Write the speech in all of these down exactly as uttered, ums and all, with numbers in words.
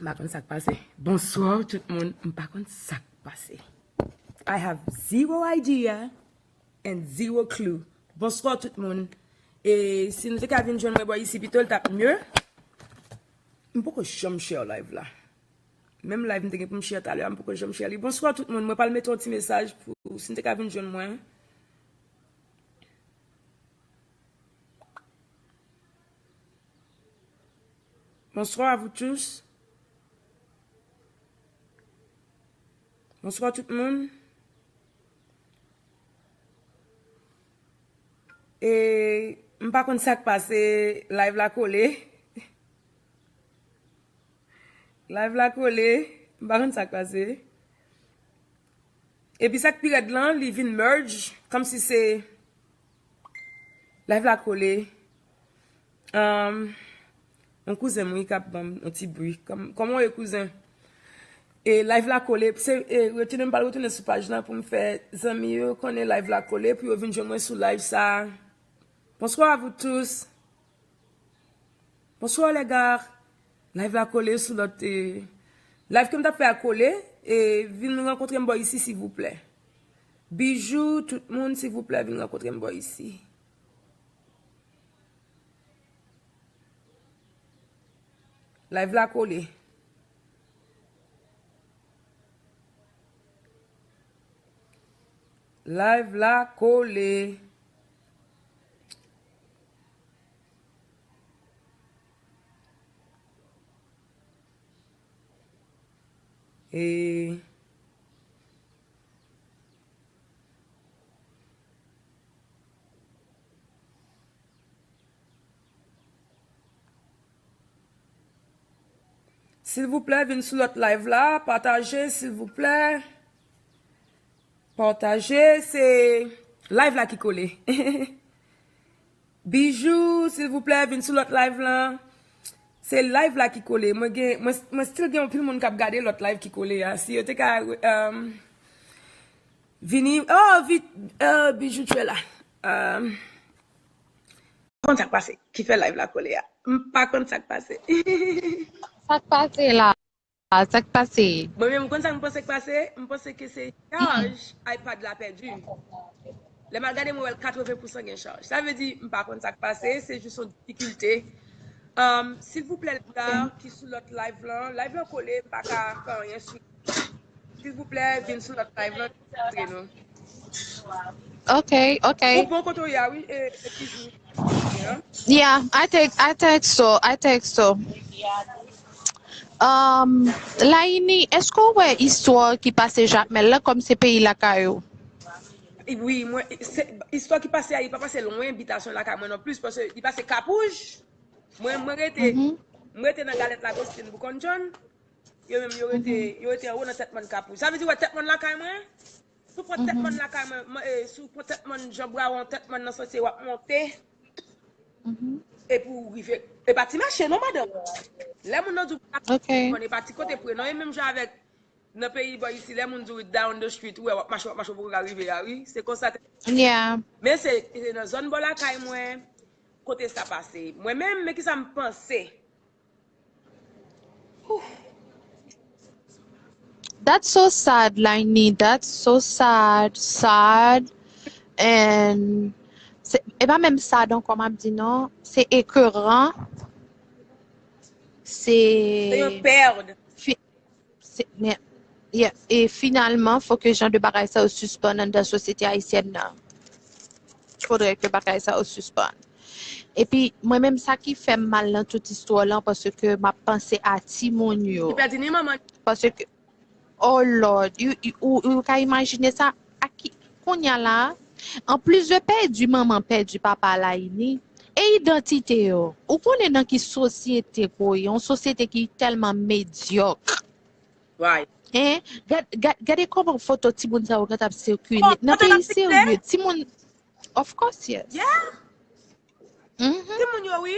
M pa konn sa k pase. Bonswa tout moun, m pa konn sa k pase. I have zero idea and zero clue. Bonswa tout moun. E si nou te ka vin jwenn mwen bò isi pito, l t ap mye. M poko janm share live la. Menm live m te gen pou m share talè a, m poko janm share li. Bonswa tout moun, mwen pral mete yon ti mesaj pou si nou te ka vin jwenn mwen. Bonsoir à vous tous. Bonswa tout moun. E m pa konn sa k pase, live la kole. Live la kole, m pa konn sa k pase. Epi sa k pi rèd lan, li vin merge, kòmsi se live la kole. Um, yon kouzen m wi k ap ban m yon ti bri. Kòm, kòman w ye kouzen? E live la kole, se, e, retounen, m pral retounen sou paj lan pou m fè zanmi yo konnen live la kole, pou yo vin jwenn mwen sou live sa. Bonsoir à vous tous. Bonsoir les gars. Live la kole sou lòt, e, live ke m t ap fè a kole, e, vin rankontre m bò isi silvouplè. Bijou, tout moun, silvouplè, vin rankontre m bò isi. Live la kole. Live la kole. E Silvouplè, vin sou lòt live la, pataje, silvouplè. Pataje, se live la ki kole. Bijou, silvouplè, vin sou lòt live lan. Se live la ki kole. Mwen gen, mwen, mwen still gen anpil moun k ap gade lòt live ki kole a. Si yo te ka, um, vini, oh, vit, oh, Bijou, tu es là. Um, konn sa k pase, ki fè live la kole a. M pa konn sa k pase. Sa k pase la? Sa k pase? Mwen menm, m konn sa m panse k pase, m panse ke se chaj iPad la pèdi. Lè m al gade, mwen wè l katreven pousan gen chaj. Sa vle di, m pa konn sa k pase, se jis yon difikilte. Um, silvouplè, lè ki sou lòt live lan, live lan kole, m pa ka fè anyen sou. Silvouplè, vin sou lòt live lan, montre nou. Ok, ok. Ou bon kote w ye a, wi, e, e, Bijou. Yeah, I think, I think so, I think so. Um, Laini, èske w wè istwa ki pase Jakmèl la kòm se peyi lakay ou? Wi, mwen, se, istwa ki pase a, li pa pase lwen bitasyon lakay mwen non plis, paske li pase Kapouj. Mwen, mwen rete, mwen rete nan Galèt Lagostin, Boukonjon. Yo menm, yo rete, yo rete anwo nan tèt mòn Kapouj. Sa vle di, wè tèt mòn lakay mwen? Si w pran tèt mòn lakay mwen, mwen, e, si w pran tèt mòn Jan Brawon, tèt mòn nan sanse w ap monte. Epi w rive. E pa ti mache non, madanm. Lè moun nan di w pa tèt mòn, e pa ti kote pre non. E menm jan avèk nan peyi bò isi, lè moun di w down the street, ou wè w ap mache, w ap mache, w poko ka rive a, wi. Se konsa. Yeah. Men se, se nan zòn bò lakay mwen, kote sa pase. Mwen menm, men kisa m panse. That's so sad, Laini. That's so sad, sad. And se, e pa menm sad ankò, m ap di non. Se ekeran. Se. Se yon pèd. Fi, se, men, yeah. E finalman, fò ke jan de bagay sa yo sispann anndan sosyete ayisyèn nan. Fodre ke bagay sa yo sispann. Epi, mwen menm, sa ki fè m mal nan tout istwa lan, paske m ap panse a timoun yo. Ki pèdi ni manman. Paske, oh Lord, you, you, ou, ou ka imajine sa? A ki, kounye a la, anplis de pèdi manman, pèdi papa Laini, e idantite yo. Ou konnen nan ki sosyete ke w ye, yon sosyete ki tèlman medyòk. Right. Hein? Gad, gad, gade kòman foto timoun sa yo gentan ap sikile. Nan peyi serye, timoun. Of course, yes. Yeah. Mhm. Timoun yo, wi.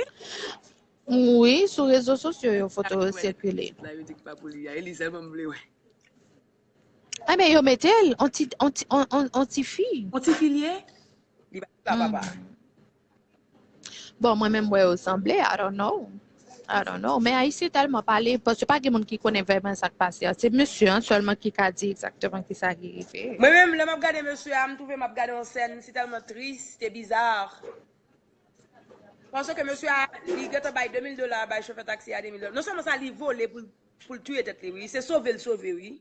Wi, sou rezo sosyo yo foto yo sikile. La yo di ki pa pou li a, e li sèlman m vle wè. Enben, yo mete l, on ti, on ti, on, on, on ti fi. On ti fi l ye? Li pa la, papa. Bon, mwen menm, m wè yo sanble, I don't know. I don't know. Men Ayisyen tèlman pale, paske pa gen moun ki konnen vrèman sa k pase a. Se mesye an sèlman ki ka di egzakteman ki sa ki rive. Mwen menm, lè m ap gade mesye a, m twouve m ap gade yon sèn, se tèlman tris, se biza. Paske mesye a, li gentan bay de mil dola, bay chofè taksi a de mil dola. Non sèlman sa, li vole pou, pou l tiye tèt li, wi. Se sove l sove, wi.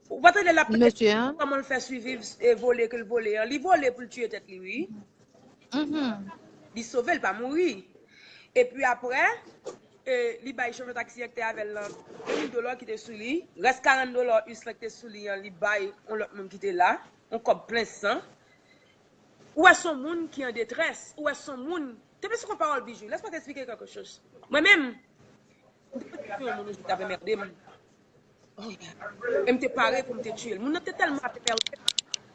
Ou pa tande l ap pale kòman l fè siviv e vole ke l vole an. Li vole pou l tiye tèt li, wi. Li sove, l pa mouri. Epi apre, e, li bay chofè taksi an ki te avè l lan de mil dola ki te sou li. Rès karant dola us lan ki te sou li an, li bay yon lòt moun ki te la. Yon kòb plen san. Ou wè se yon moun ki an detrès. Ou wè se yon moun. Te mèsi kon pawòl Bijou. Laisse-moi t'expliquer quelque chose. Mwen menm, m te pran yon moun ki t ap enmède m. Oh, yeah. E m te pare pou m te tiye l. Moun nan te tèlman ap enmède m.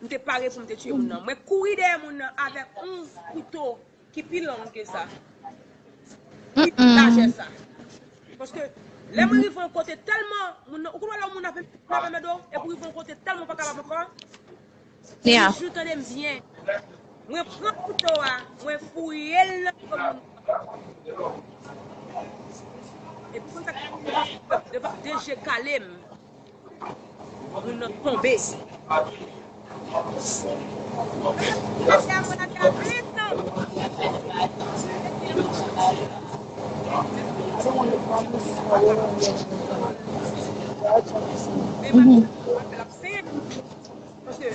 M te pare pou m te tiye moun nan. Mwen kouri dèyè moun nan avèk yon kouto ki pi long ke sa. Ki lajè sa. Paske lè mwen rive yon kote tèlman, moun nan, ou konn wè lè yon moun ap ap enmède w, epi w rive yon kote tèlman w pa kapab ankò. Bijou, tande m byen. Mwen pran kouto a, mwen fouye l nan do moun nan. Epi konn sa k pase, de je kale m. Moun nan tonbe. Paske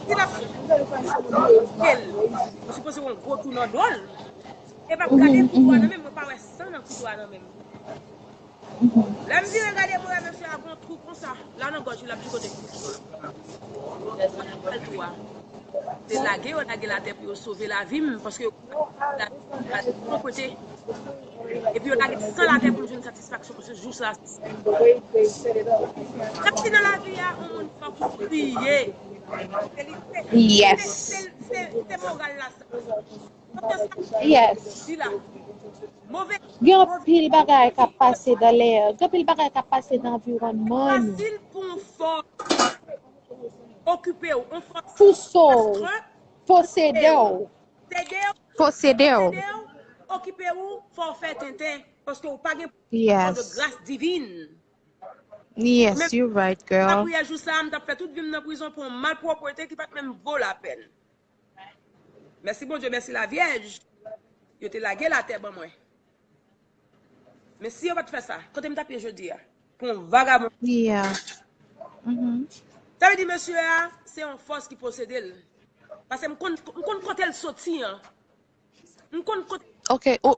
si l ap fè l, ou sipoze wè yon gwo tou nan do l. E p ap gade kouto a nan men m, mwen pa wè san nan kouto a nan men m. Lè m vire gade, mwen wè mesye a gen yon twou konsa, la nan gòj li, l ap jigote. Al tou a. Se lage yo lage l atè pou yo sove lavi m, paske yo lage l atè pou yo kote. Epi yo lage san l atè pou l jwenn satisfaksyon, paske jou sa. Sa ki nan lavi a, yon moun fòk ou kriye. Se li, se, se, se, se, se moral la sa. Paske sa, di la. Move, Gen anpil bagay k ap pase dans l'air. Gen anpil bagay k ap pase nan anviwònman nou. Fasil pou yon fòs okipe w, yon fòs. Pou so, posede w. Posede w. Okipe w, fò w fè tenten. Paske w pa gen pouvwa de gras divin. Yes, you right, girl. Lapriyè jou sa a, m t ap fè tout vi m nan prizon pou yon malpwòpte ki pa t menm vo lapèn. Mèsi Bondye, mèsi Lavyèj. Yo te lage l atè ban mwen. Men si yo pa t fè sa, kote m t ap ye jodi a? Pou yon vagabon. Yeah. Sa vle di mesye a, se yon fòs ki posede l. Paske m konn, m konn kote l soti an. M konn kote. Ok, ou,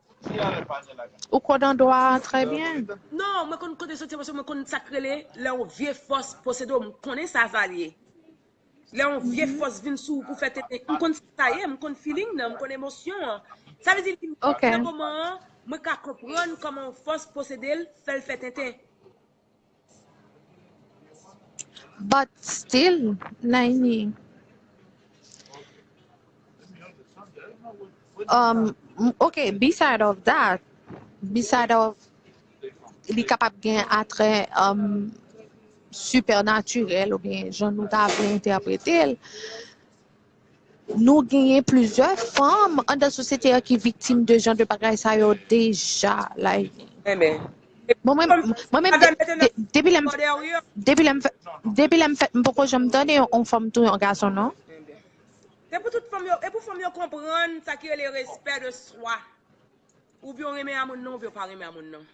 ou konnen dwa a trè byen. Non, mwen konn kote l soti an, paske mwen konn sa k rele lè yon vye fòs posede w. M konnen sa sa ye. Lè yon vye fòs vin sou ou pou fè tenten. M konn sa sa ye, m konn feeling nan, m konn emosyon an. Sa vle di li nan moman an, mwen ka konprann kòman yon fòs posede l, fè l fè tenten. But still, Laini. Um, ok, beside of that, beside of li kapab gen atrè um, sipènatirèl oubyen jan nou ta vle entèprete l, nou genyen plizyè fanm anndan sosyete a ki viktim de jan de bagay sa yo deja, Laini. Enben. Bon, mwen, mwen menm, depi lè m, depi lè m fèt, depi lè m fèt, m poko janm tande yon fanm touye yon gason, non. Se pou tout fanm yo, e pou fanm yo konprann sa ki rele respè de swa. Oubyen w renmen a moun nan, oubyen w pa renmen a moun nan.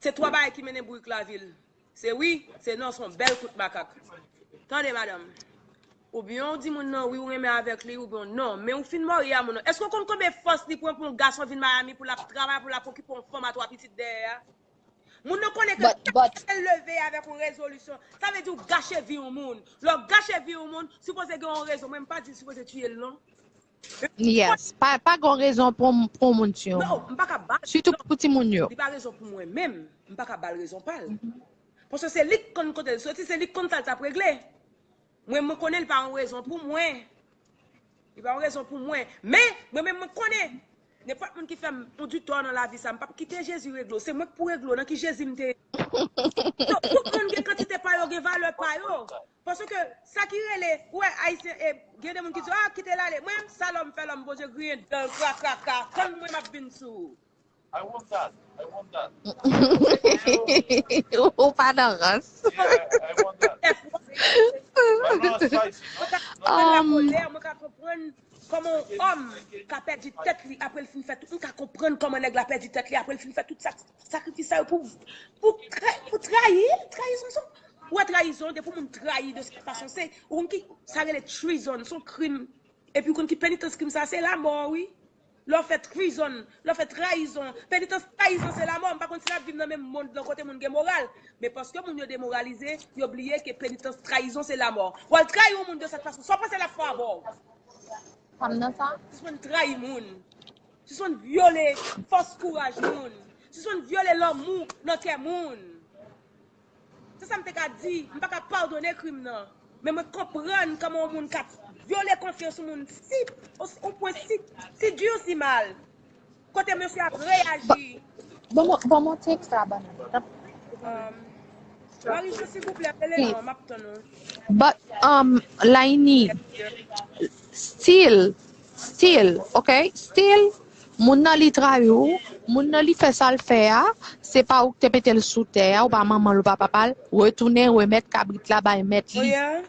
Se twa bagay ki mennen bourik lavil. Se wi, se non, se yon bèl kout makak. Tande, madanm. Oubyen w di moun nan wi, ou renmen avèk li, oubyen w non. Men ou fin marye a moun nan. Èske w konn konbyen fòs li pran pou yon gason vin Miami, pou l ap travay, pou l ap okipe yon fanm a twa pitit dèyè a? Moun nan konnen ke chak maten l leve avèk yon rezolisyon. Sa vle di w gache vi yon moun. Lè w gache vi yon moun, sipoze gen yon rezon. Mwen, m pa di l sipoze tiye l, non. Yes. Pa, pa gen rezon pou, pou moun tiye yon moun. Non, m pa ka ba l. Sitou pou timoun yo. Li pa rezon pou mwen menm. M pa ka ba l rezon pa l. Paske se li k konn kote l soti, se li k konn sa l t ap regle. Mwen, mwen konnen li pa yon rezon pou mwen. Li pa yon rezon pou mwen. Men, mwen menm, mwen konnen. Nenpòt moun ki fè m yon di tò nan lavi sa, m p ap kite Jezi regle w. Se mwen k pou regle w. Nan ki Jezi m te ye? Tout moun gen kantite pa yo, gen valè pa yo. Paske sa ki rele, ou wè, Ayisyen, e, gen de moun ki di, ah, kite l ale. Mwen, sa lòm fè lòm, Bondye griyen dan l, kra, kra, kra. Tann mwen, m ap vin sou ou. I want that. I want that. Ou pa nan rans. Yeah, I want that. I'm not a spicy. Mwen ka, mwen ka Um, kolè, mwen ka konprann kòman yon òm ka pèdi tèt li apre l fin fè tout. Mwen ka konprann kòman nèg la pèdi tèt li apre l fin fè tout sa, sakrifis sa yo pou, pou, tra- pou trayi l. Trayizon, se yon- ou wè trayizon, depi moun trayi de sèt fason, se, ou konn ki, sa rele treason, se yon krim. Epi ou konn ki penitans krim sa, se lamò, wi. Lè w fè treason, lè w fè trayizon, penitans trayizon se lamò. M pa konn si n ap viv nan menm mond lan kote moun gen moral. Men paske moun yo demoralize, yo bliye ke penitans trayizon se lamò. W al trayi yon moun de sèt fason, sa w panse l ap fè avè w? Pa m nan sa. Sispann trayi moun. Sispann vyole fòs kouraj moun. Sispann vyole lanmou nan kè moun. Se sa m te ka di. M pa ka padone krim nan. Men mwen konprann kòman yon moun ka vyole konfyans yon moun si, o- o pwen si, si di, si mal. Kote mesye ap reyaji. Bon, bon, bon, mon tèks la, ban mwen. Um, Marie-Jo, silvouplè, rele non, m ap tann ou. But, um, Laini, still, still, ok? Still, moun nan li trayi w, moun nan li fè sa l fè a, se pa ou ki te mete l sou tè a, ou pa manman l, ou pa papa l, retounen remèt kabrit la bay mèt Oh li. yeah?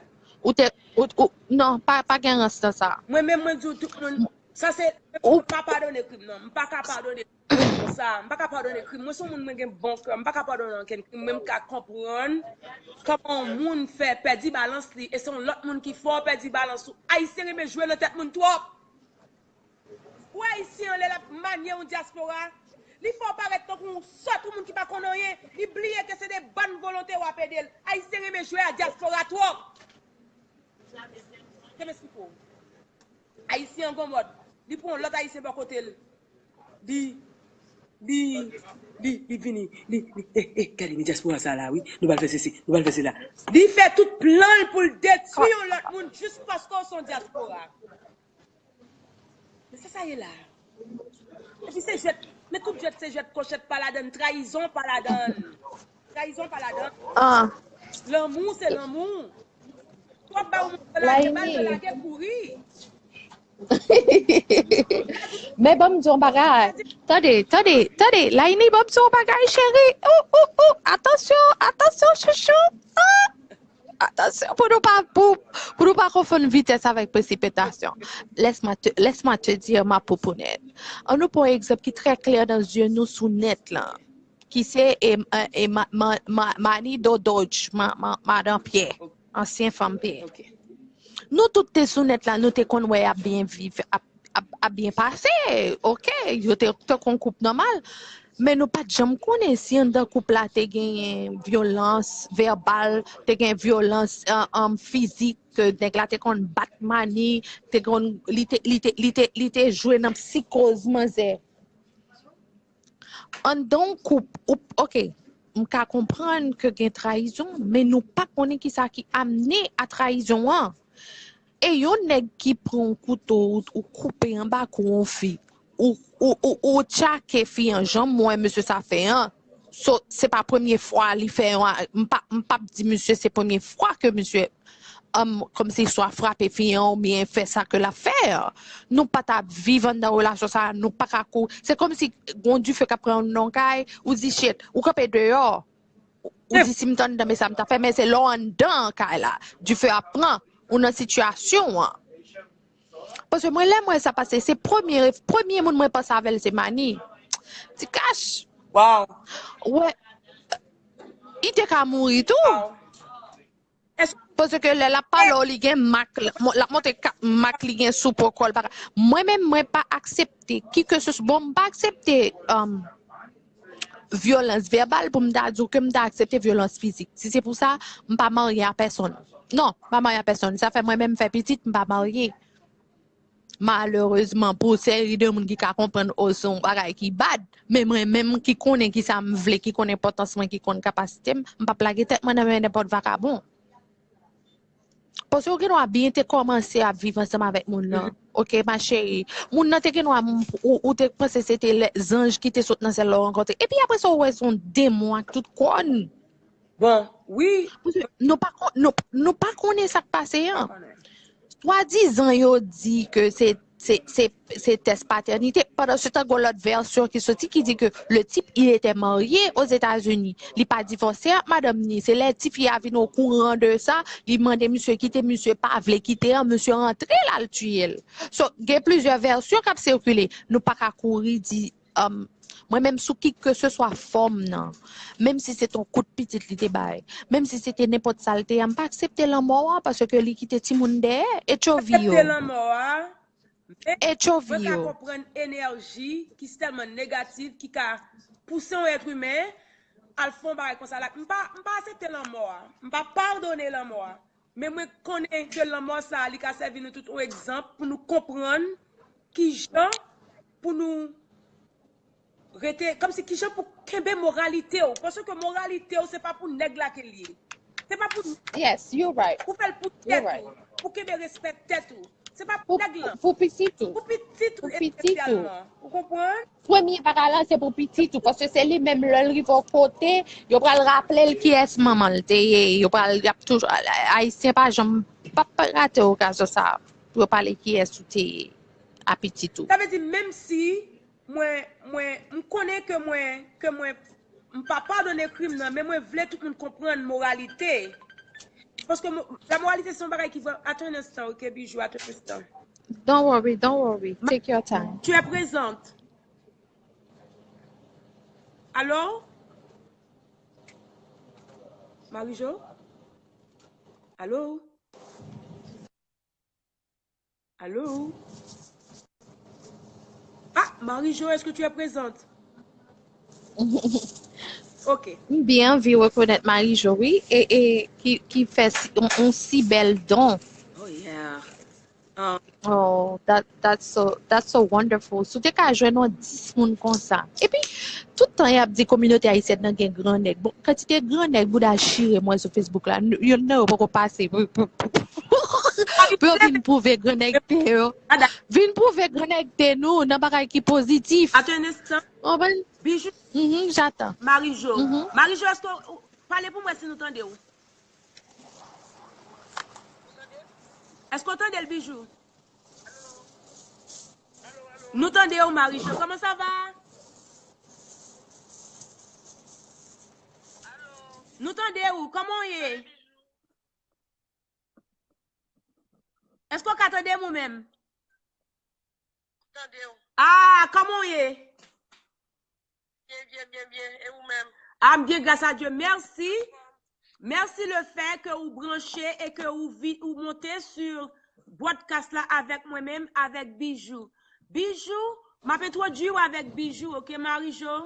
Ou te, ou, ou, non, pa, pa gen rans nan sa. Mwen menm, mwen di w tout moun, sa se, Ou- m pa padone krim nan, m pa ka padone krim konsa, m pa ka padone krim. Mwen se yon moun, mwen gen bon kè, m pa ka padone ankenn krim. Mwen m ka konprann kòman yon moun fè pèdi balans li, e se yon lòt moun ki fè w pèdi balans ou. Ayisyen renmen jwe nan tèt moun twòp. Ou Ayisyen an, lè l ap manye yon dyaspora, li fè w parèt tankou yon sòt, yon moun ki pa konn anyen, li bliye ke se de bòn volonte w ap ede l. Ayisyen renmen jwe a dyaspora twòp. Kèm esplike w. Ayisyen an gon mòd. Li pran yon lòt Ayisyen bò kote l. Li, li, li, li vini. Li, li, eh, eh, gade, men dyaspora sa la, wi. Nou pral fè sesi, nou pral fè sela. Li fè tout plan l pou l detwi yon lòt moun jis paske w se yon dyaspora. Men se sa ye la. Epi se jwèt, men tout jwèt se jwèt, kochèt pa ladann, trayizon pa ladann. Trayizon pa ladann. Ah, Lanmou se lanmou. Twòp ba yon moun lage bal, yo lage kouri. Men ban m di yon bagay. Tande, tande, tande. Laini, ban m di yon bagay, cheri. Ou, ou, ou. Atansyon, atansyon, chouchou. Ah! Atansyon, pou nou pa, pou, pou nou pa konfonn vitès avèk presipitasyon. Laisse-moi te, laisse-moi te dire, ma poupounèt. An nou pran yon egzanp ki trè klè nan zye nou sou nèt lan. Ki se e, e, e ma, ma, ma, Mani Dodoj, ma, ma, madan Pyè, ansyen fanm Pyè. Ok. Nou tout te sou nèt la, nou te konn wè y ap byen viv, ap, ap, ap byen pase, ok, yo te, te kon koup nòmal. Men nou pa t janm konnen si anndan koup la te genyen vyolans vèbal, te gen vyolans, um, um, fizik, ke nèg la te konn bat Mani, te konn, li te, li te, li te, li te jwe nan psikoz manzè. Anndan yon koup, ou, ok, m ka konprann ke gen trayizon, men nou pa konnen kisa ki amne a trayizon an. E yon nèg ki pran yon kouto, ou, ou koupe anba kou yon fi, ou, ou, ou, ou tchake fi an, jan m wè mesye sa fè an. So, se pa premye fwa li fè yon, m pa, m p ap di misye se premye fwa ke misye, um, kòmsi swa frape fi an oubyen fè sa ke l ap fè an. Nou pa t ap viv anndan relasyon sa a, nou pa ka kou. Se kòmsi gon dife k ap pran nan kay, ou di shit, ou kanpe deyò. Ou di si m t anndan, men sa m t ap fè, men se lè w anndan kay la, dife ap pran, ou nan sitiyasyon an. Paske mwen, lè mwen sa pase, se premye, premye moun mwen panse avè l, se Mani. Ti Kach. Wow. Wè, li te ka mouri tou. Wow. Èske Paske lè l ap pale w, li gen mak, l ap montre kat mak li gen sou po kò l. Mwen menm, mwen pa aksepte, ki ke se, bon, m pa aksepte, um, vyolans vèbal pou m ta di w ke m ta aksepte vyolans fizik. Si se pou sa, m pa marye a pèsonn. Non, m pa marye a pèsonn. Sa fè mwen menm fè pitit, m pa marye. Malerezman, pou seri de moun ki ka konprann, o, se yon bagay ki bad. Men mwen menm ki konnen kisa m vle, ki konn enpòtans mwen, ki konn kapasite m, m p ap lage tèt mwen nan men nenpòt vakabon. Paske ou gen dwa byen te kòmanse ap viv ansanm avèk moun nan. Ok, ma chérie. Moun nan te gen dwa, ou, ou te panse se te lè, zanj ki te sot nan syèl la w rankontre. Epi apre sa, ou wè se yon demon ak tout kòn. Bon, wi. Nou pa, kon- nou, nou pa konnen sa k pase an. Swadizan yo di ke se se, se, se tès patènite. Pandan se tan, gen lòt vèsyon ki soti ki di ke le type, il était marié aux États-Unis. Li pa divòse ak madanm ni. Se lè tifi a vin okouran de sa, li mande misye kite, misye pa vle kite an, misye rantre l al tiye l. So, gen plizyè vèsyon k ap sikile. Nou pa ka kouri di, um, mwen menm sou ki ke se swa fòm nan, menm si se te yon kout pitit li te bay, menm si se te nenpòt sa l te ye, m pa aksepte lanmò a, paske li kite timoun dèyè, H O V yo. Aksepte lanmò a, men H O V mwen ka yo. Konprann enèji ki tèlman negatif, ki ka pouse yon èt imen al fè yon bagay konsa la. M pa, m pa aksepte lanmò a. M pa padone lanmò a. Men mwen konnen ke lanmò sa a, li ka sèvi nou tout yon egzanp pou nou konprann kijan pou nou rete, kòmsi kijan pou kenbe moralite w. Paske moralite w, se pa pou nèg la ke l ye. Se pa pou Yes, you right. Ou fè l pou You tèt right. Ou, pou kenbe respè tèt ou. Se pa pou Pou, nèg pou, lan. Pou pitit ou. Pou pitit ou Pou pitit ou. Espesyalman. Ou konprann? Premye bagay la, se pou pitit ou, paske se li menm, lè l rive yon kote, yo pral raple l kiyès manman l te ye, yo pral, y ap toujou, Ayisyen pa janm, p ap rate okazyon sa a, pou yo pale kiyès ou te ye a pitit ou. Sa vle di, menm si mwen, mwen, m konnen ke mwen, ke mwen, m pa padone krim nan, men mwen vle tout moun konprann moralite. Paske mo-, la moralite se yon bagay ki vrè-, attends un instant, ok, Bijou, attends un instant. Don't worry, don't worry. Ma- Take your time. Tu es présente. Allô? Marie-Jo? Allô? Allô? Ah, Marie-Jo, est-ce que tu es présente? Ok. M byen anvi rekonèt Marie-Jo, wi, e, e ki, ki fè si, yon, yon si bèl don. Oh, yeah. Ah. Oh, that, that's so, that's so wonderful. Si w te ka jwenn yon dis moun konsa. Epi, tout tan y ap di kominote ayisyèn nan gen gran nèg. Bon, kantite gran nèg bouda chire mwen sou Facebook la, n-, youn nan yo poko pase pou, pou, pou, pou yo vin pwouve gran nèg te yo. Vin pwouve gran nèg te nou nan bagay ki pozitif. Attends un instant. Konprann? Bijou. Mhm, j'attends. Marie-Jo. Mhm. Marie-Jo, èske w, pale pou mwen si nou tande w. Èske w tande l, Bijou? Nou tande w, Marie-Jo. Kòman sa va? Nou tande w. Kòman w ye? Èske w ka tande m ou menm? Tande w. Ah, kòman w ye? Byen, byen, byen, byen. E ou menm? Ah, m byen, gras a Dye. Mèsi. Mèsi le fè ke ou branche e ke ou vi-, ou monte sou broadcast la avèk mwen menm, avèk Bijou. Bijou, m ap entwodui w avèk Bijou, ok, Marie-Jo?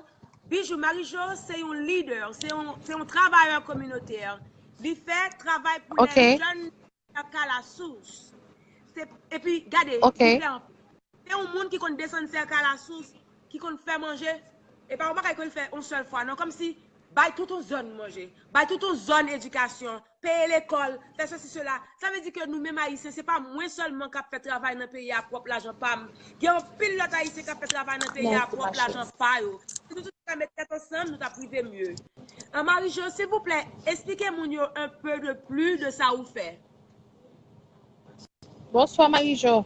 Bijou, Marie-Jo se yon lidè, se yon, se yon travayè kominotè. Li fè travay pou Ok. Lè jèn Sèkalasous. Se, epi, gade, Ok. Li fè anpil. Se yon moun ki konn desann Sèkalasous, ki konn fè manje. E pa yon bagay ke l fè yon sèl fwa, non. Kòmsi, bay tout yon zòn manje, bay tout yon zòn edikasyon, peye lekòl, fè sesi, sela. Sa vle di ke nou menm Ayisyen, se pa mwen sèlman k ap fè travay nan peyi a pwòp lajan pa m. Gen anpil lòt Ayisyen k ap fè travay nan peyi a Mèsi, pwòp ma lajan chérie. Pa yo. Si nou tout ta met tèt ansanm, nou t ap rive mye. Ah, Marie-Jo, silvouplè, esplike moun yo un peu de plus de sa ou fè. Bonswa, Marie-Jo.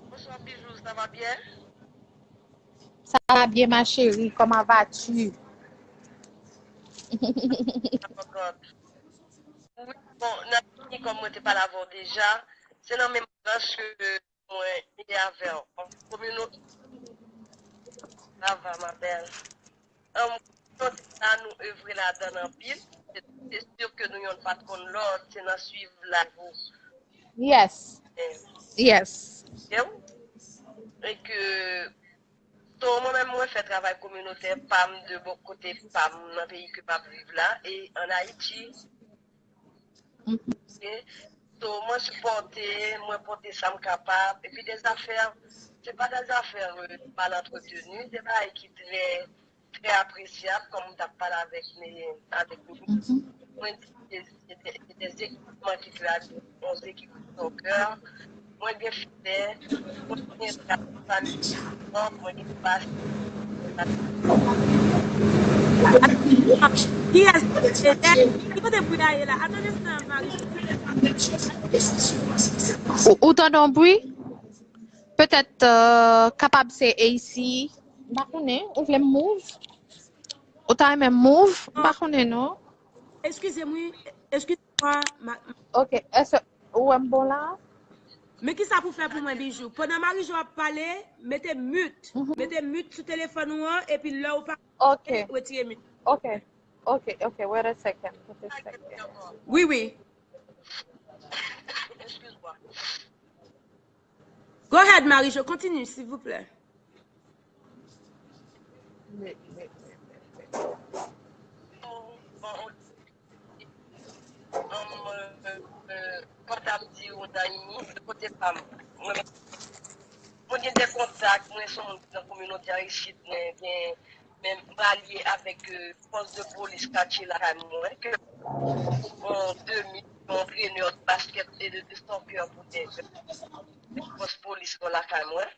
Bonsoir, Bijou, ça va bien? Ça va bien, ma chérie, comment vas-tu? Bon, nan, kòm mwen te pale avè w deja, se nan menm branch ke mwen ye avè w. Kominote, ça va, ma belle. Ann, kote sa nou evre ladan l anpil. Se, se si ke nou yonn pa t konn lòt, se nan swiv live ou. Yes. Yes. E ke, so, mwen menm, mwen fè travay kominotè pa m de bò kote pa m nan peyi ke m ap viv la, e ann Ayiti. Mhm. Ok. So, mwen sipòte, mwen pote sa m kapab. Epi de zafè, se pa de zafè, euh, mal antretenu, se bagay ki trè, trè apresyab, kòm m t ap pale avèk, avèk nou. Mhm. Mwen di, se, se de, se de ekipman ki trè, yon ekip soccer. Mwen gen fidè, mwen gen fidè, mwen gen pas. Kiyès? Ki kote bri a ye la? Atann, Marie. Ou, ou tande yon bri? Petèt, euh, kapab se A C. M pa konnen. Ou vle m move? Ou ta renmen m move? M pa konnen, non. Eskize m, wi. Eskize mwa. Ma- Ok. Èske ou wè m bon la? Men ki sa pou fè pou mwen, Bijou? Pandan Marijou ap pale, mete mute. Mete mute sou telefòn ou an, epi lè ou pa Ok. Retire mute. Ok. Ok, ok. Wait a second. Wait a second. Wi, wi. Go ahead, Marijou, kontinye, silvouplè. Kòm ta m di ou, Daymi, kote pa m. Mwen, mwen gen de kontak, mwen se yon moun ki nan kominote a isit, mwen gen, men m alye avèk euh, fòs de polis katye lakay mwen, ke yon demi, yon antrenè baskèt e de, de soccer pou de fòs polis nan lakay mwen.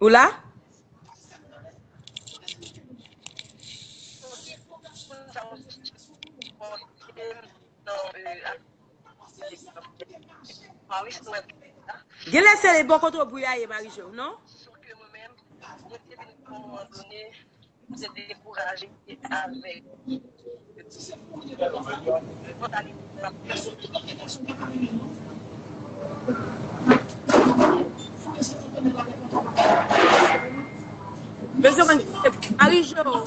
Ou la? Genlè se bò kote w bri a ye, Marijou, non? Mezanmi, Marijou,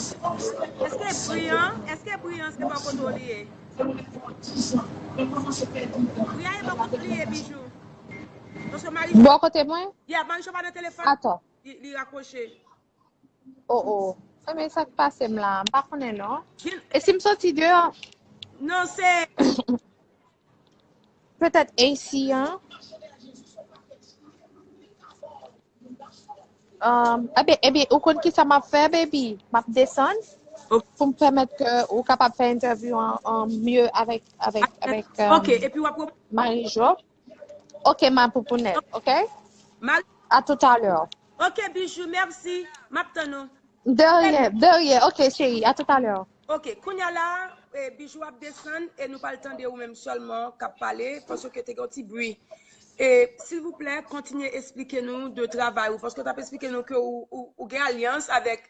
èske bri an, èske bri an se bò kote w li ye? Bri a ye bò kote w li ye, Bijou? Paske Marijou, Bò kote mwen? Yeah, Marijou pa nan telefòn. Atò. Li, li rakwoche. Oh, oh. Enben, sa k pase m la? M pa konnen, non. E si m soti deyò? Non, se Petèt A C an. Um, ebyen, ebyen, ou konn ki sa m ap fè, baby? M ap desann pou m pèmèt ke ou kapab fè entèvyou an, an mye avèk, avèk, avèk um, Ok, epi w ap rep- Marijou. Ok, ma poupounèt, ok? Mari- À tout à l'heure. Ok, Bijou, mèsi. M ap tann ou. De rien, de rien. Ok, chérie, à tout à l'heure. Ok, kounye a la, eh, Bijou ap desann e nou pral tande ou menm sèlman k ap pale, paske te gen yon ti bri. E, silvouplè, kontinye esplike nou de travay ou, paske w t ap esplike nou ke ou, ou, ou gen alyans avèk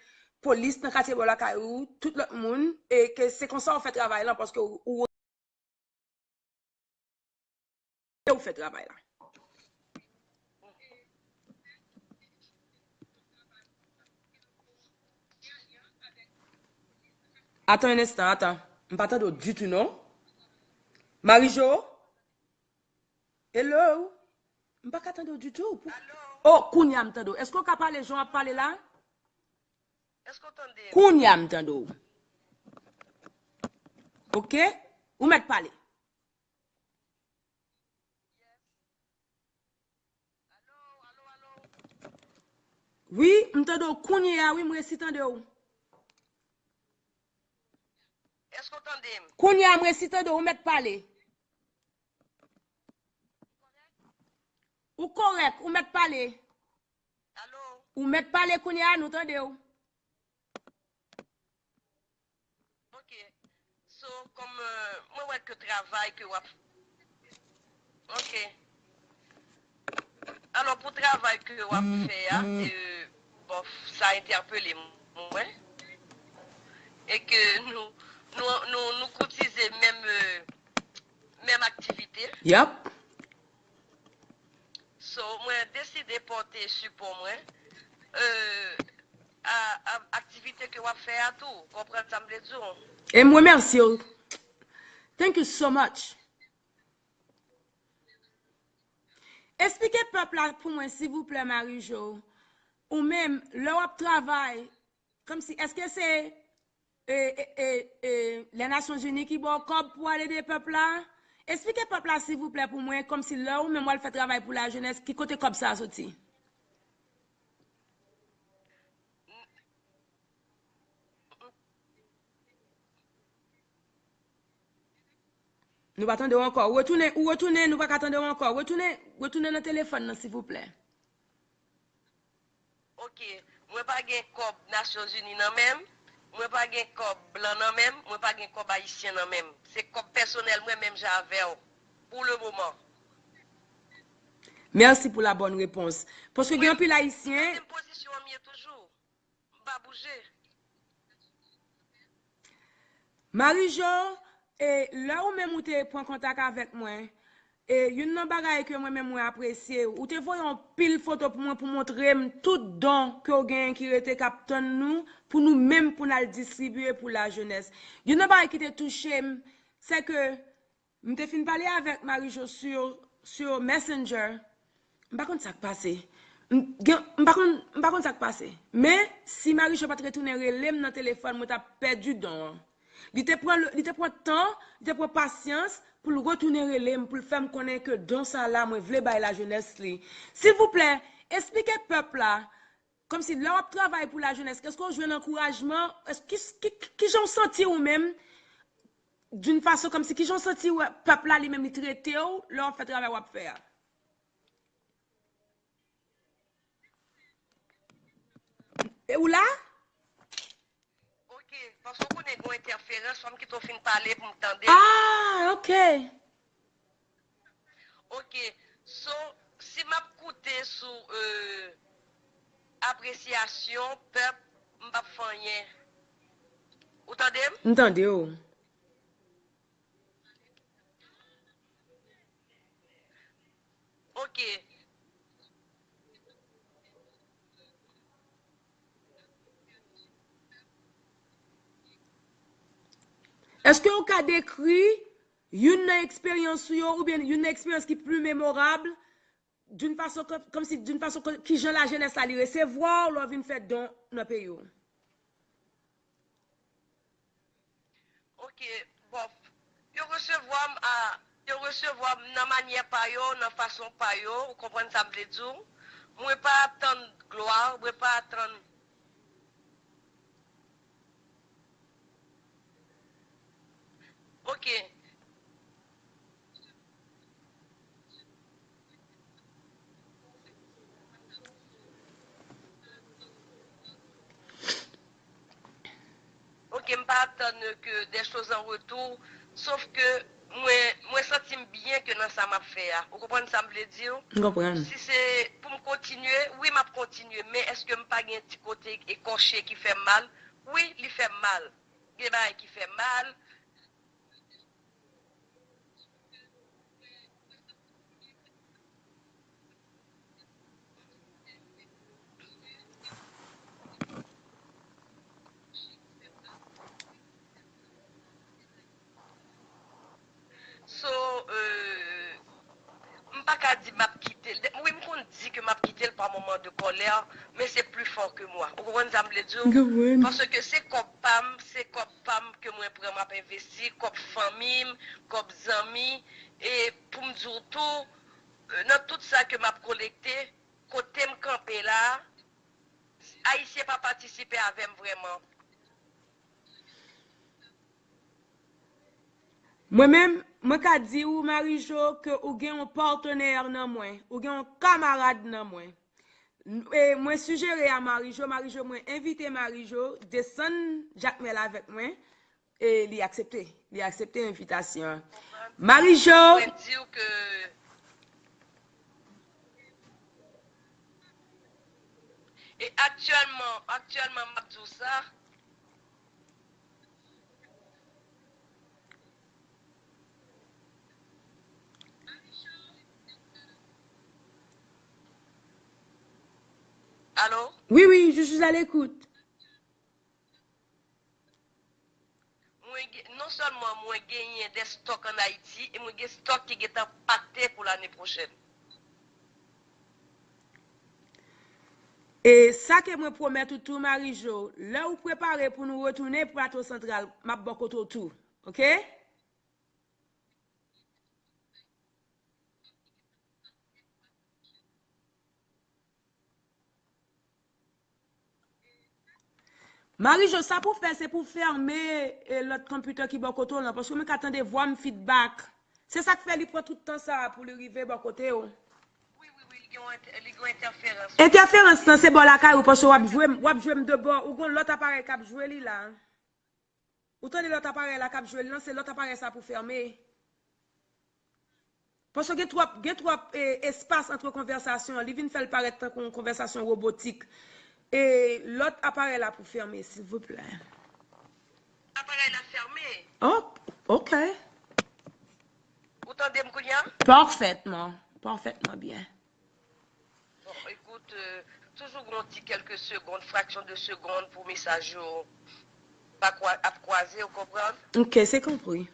polis nan katye bò lakay ou, tout lòt moun, e ke se konsa w fè travay lan, paske ou, ou ou fè travay la. Atan yon enstan, atan. M pa tande w ditou, non. Marijou? Hello? M pa ka tande w ditou. Oh, kounye a m tande w. Èske w ka pale jan w ap pale la? Èske w tande m? Kounye a m tande w. Ok? Ou mèt pale. Wi, m tande w kounye a, wi, m resi tande w. Èske w tande m? Kounye a, m resi tande w, ou mèt pale. Ou kòrèk, ou mèt pale. Alo? Ou mèt pale kounye a, nou tande w. Ok. So, kòm euh, mwen wè ke travay ke w ap. Ok. Alò, pou travay ke w ap fè a, euh, bon, sa entèpele mwen. E ke nou, nou, nou, nou koutize menm, euh, menm aktivite. Yep. So, mwen deside pote sipò mwen euh, a, a aktivite ke w ap fè a tou. Konprann sa m vle di w? E m remèsye w. Thank you so much. Esplike pèp la pou mwen, silvouplè, Marijou. Ou menm, lè w ap travay, kòmsi, èske se e, e, e, e, Lè Nasyonzini ki ba w kòb pou al ede pèp la? Esplike pèp la, silvouplè, pou mwen, kòmsi lè ou menm w al fè travay pou lajenès, ki kote kòb sa a soti? Nou pa tande w ankò. Ou retounen, ou retounen, nou pa ka tande w ankò. Retounen, retounen nan telefòn nan, silvouplè. Ok, mwen pa gen kòb Nasyonzini nan men m. Mwen pa gen kòb blan nan men m, mwen pa gen kòb ayisyen nan men m. Se kòb pèsonèl mwen menm jan avè w, pou le moman. Merci pour la bonne réponse. Paske gen anpil ayisyen. Nan menm pozisyon an m ye toujou. M pa bouje. Marijo, e lè ou menm ou te pran kontak avèk mwen, e youn nan bagay ke mwen menm mwen apresye, ou te voye yon pil foto pou mwen pou montre m tout don ke w genyen ki rete k ap tann nou, pou nou menm pou n al distribiye pou lajenès. Youn nan bagay ki te touche m, se ke m te fin pale avèk Marijo sou, sou Messenger. M pa konn sa k pase. M, gen, m pa konn, m pa konn sa k pase. Men, si Marijo pa t retounen rele m nan telefòn, mwen t ap pèdi don an. Li te pran, li te pran tan, li te pran pasyans pou l retounen rele m, pou l fè m konnen ke don sa la, mwen vle bay lajenès li. Silvouplè, esplike pèp la, kòmsi lè w ap travay pou lajenès, èske w jwenn ankourajman? Èske, ki, ki, ki jan w santi ou menm? D'une façon kòmsi, ki jan w santi w, pèp la li menm li trete w lè w ap fè travay w ap fè a? E ou la? Ok, paske w konnen gen yon entèferans, fò m kite w fin pale pou m tande. Ah, ok. Ok, so, si m ap koute sou euh, apresyasyon pèp, m p ap fè anyen. Ou tande m? M tande w. Ok. Èske ou ka dekri youn nan eksperyans ou yo, oubyen youn nan eksperyans ki pli memorab, d'une façon, kòmsi, d'une façon, kijan lajenès la li resevwa w lè w vin fè don nan peyi w? Ok, bòf. Yo resevwa m a, yo resevwa m nan manyè pa yo, nan fason pa yo, ou konprann sa m vle di w? Mwen pa atann glwa, mwen pa atann. Ok. Ok, m pa atann ke des choses en retour, sof ke mwen, mwen santi m byen ke nan sa m ap fè a. Ou konprann sa m vle di w? M konprann. Si se pou m kontinye, wi, m ap kontinye, men èske m pa gen ti kote ekòche ki fè m mal? Wi, li fè m mal. Gen bagay ki fè m mal. So, euh, m pa ka di m ap kite l. Wi, m konn di ke m ap kite l pa moman de kòlè, men se pli fò ke mwa. Ou konprann sa m vle di w? Paske se kòb pa m, se kòb pa m ke mwen pran, m ap envesti, kòb fanmi m, kòb zanmi, e pou m di w tou, euh, nan tout sa ke m ap kolekte, kote m kanpe la, Ayisyen pa patisipe avè m vrèman. Mwen menm, mwen ka di ou, Marijo, ke ou gen yon patenè nan mwen, ou gen yon kamarad nan mwen. E mwen sijere a Marijo, Marijo, mwen envite Marijo desann Jakmèl avèk mwen. E li aksepte. Li aksepte envitasyon an. Marijo! Mwen di w ke e aktyèlman, aktyèlman m ap di w sa. Allô? Oui, oui, je suis à l'écoute. Mwen gen, non sèlman mwen genyen de stòk ann Ayiti, e mwen gen stòk ki gentan pakte pou lane pwochèn. E sa ke mwen pwomèt ou tou, Marijo, lè ou prepare pou nou retounen Plato Santral, m ap bò kote w tou. Oke? Marijo, sa pou fè, se pou fèmen e, lòt konpitè ki bò kote w lan, paske mwen ka tande vwa m feedback. Se sa k fè li pran tout tan sa a pou li rive bò kote w. Wi, wi, wi, li gen yon entè- li gen yon entèferans. Entèferans lan se bò lakay ou, paske w ap jwe m, w ap jwe m de bò, ou gon lòt aparèy k ap jwe li la. Ou tande lòt aparèy la k ap jwe l lan, se lòt aparèy sa pou fèmen. Paske gen twòp, gen twòp eh, espas ant konvèsasyon an. Li vin fè l parèt tankou yon konvèsasyon wobotik. E lòt aparèy la pou fèmen, silvouplè. Aparèy la fèmen. Oh, ok. Ou tande m kounye a? Parfètman. Parfètman byen. Bon, ekout, euh, toujou gen yon ti kèlke segonn, fraksyon de segonn pou mesaj yo pa kwa, ap kwaze, ou konprann? Ok, se konpri.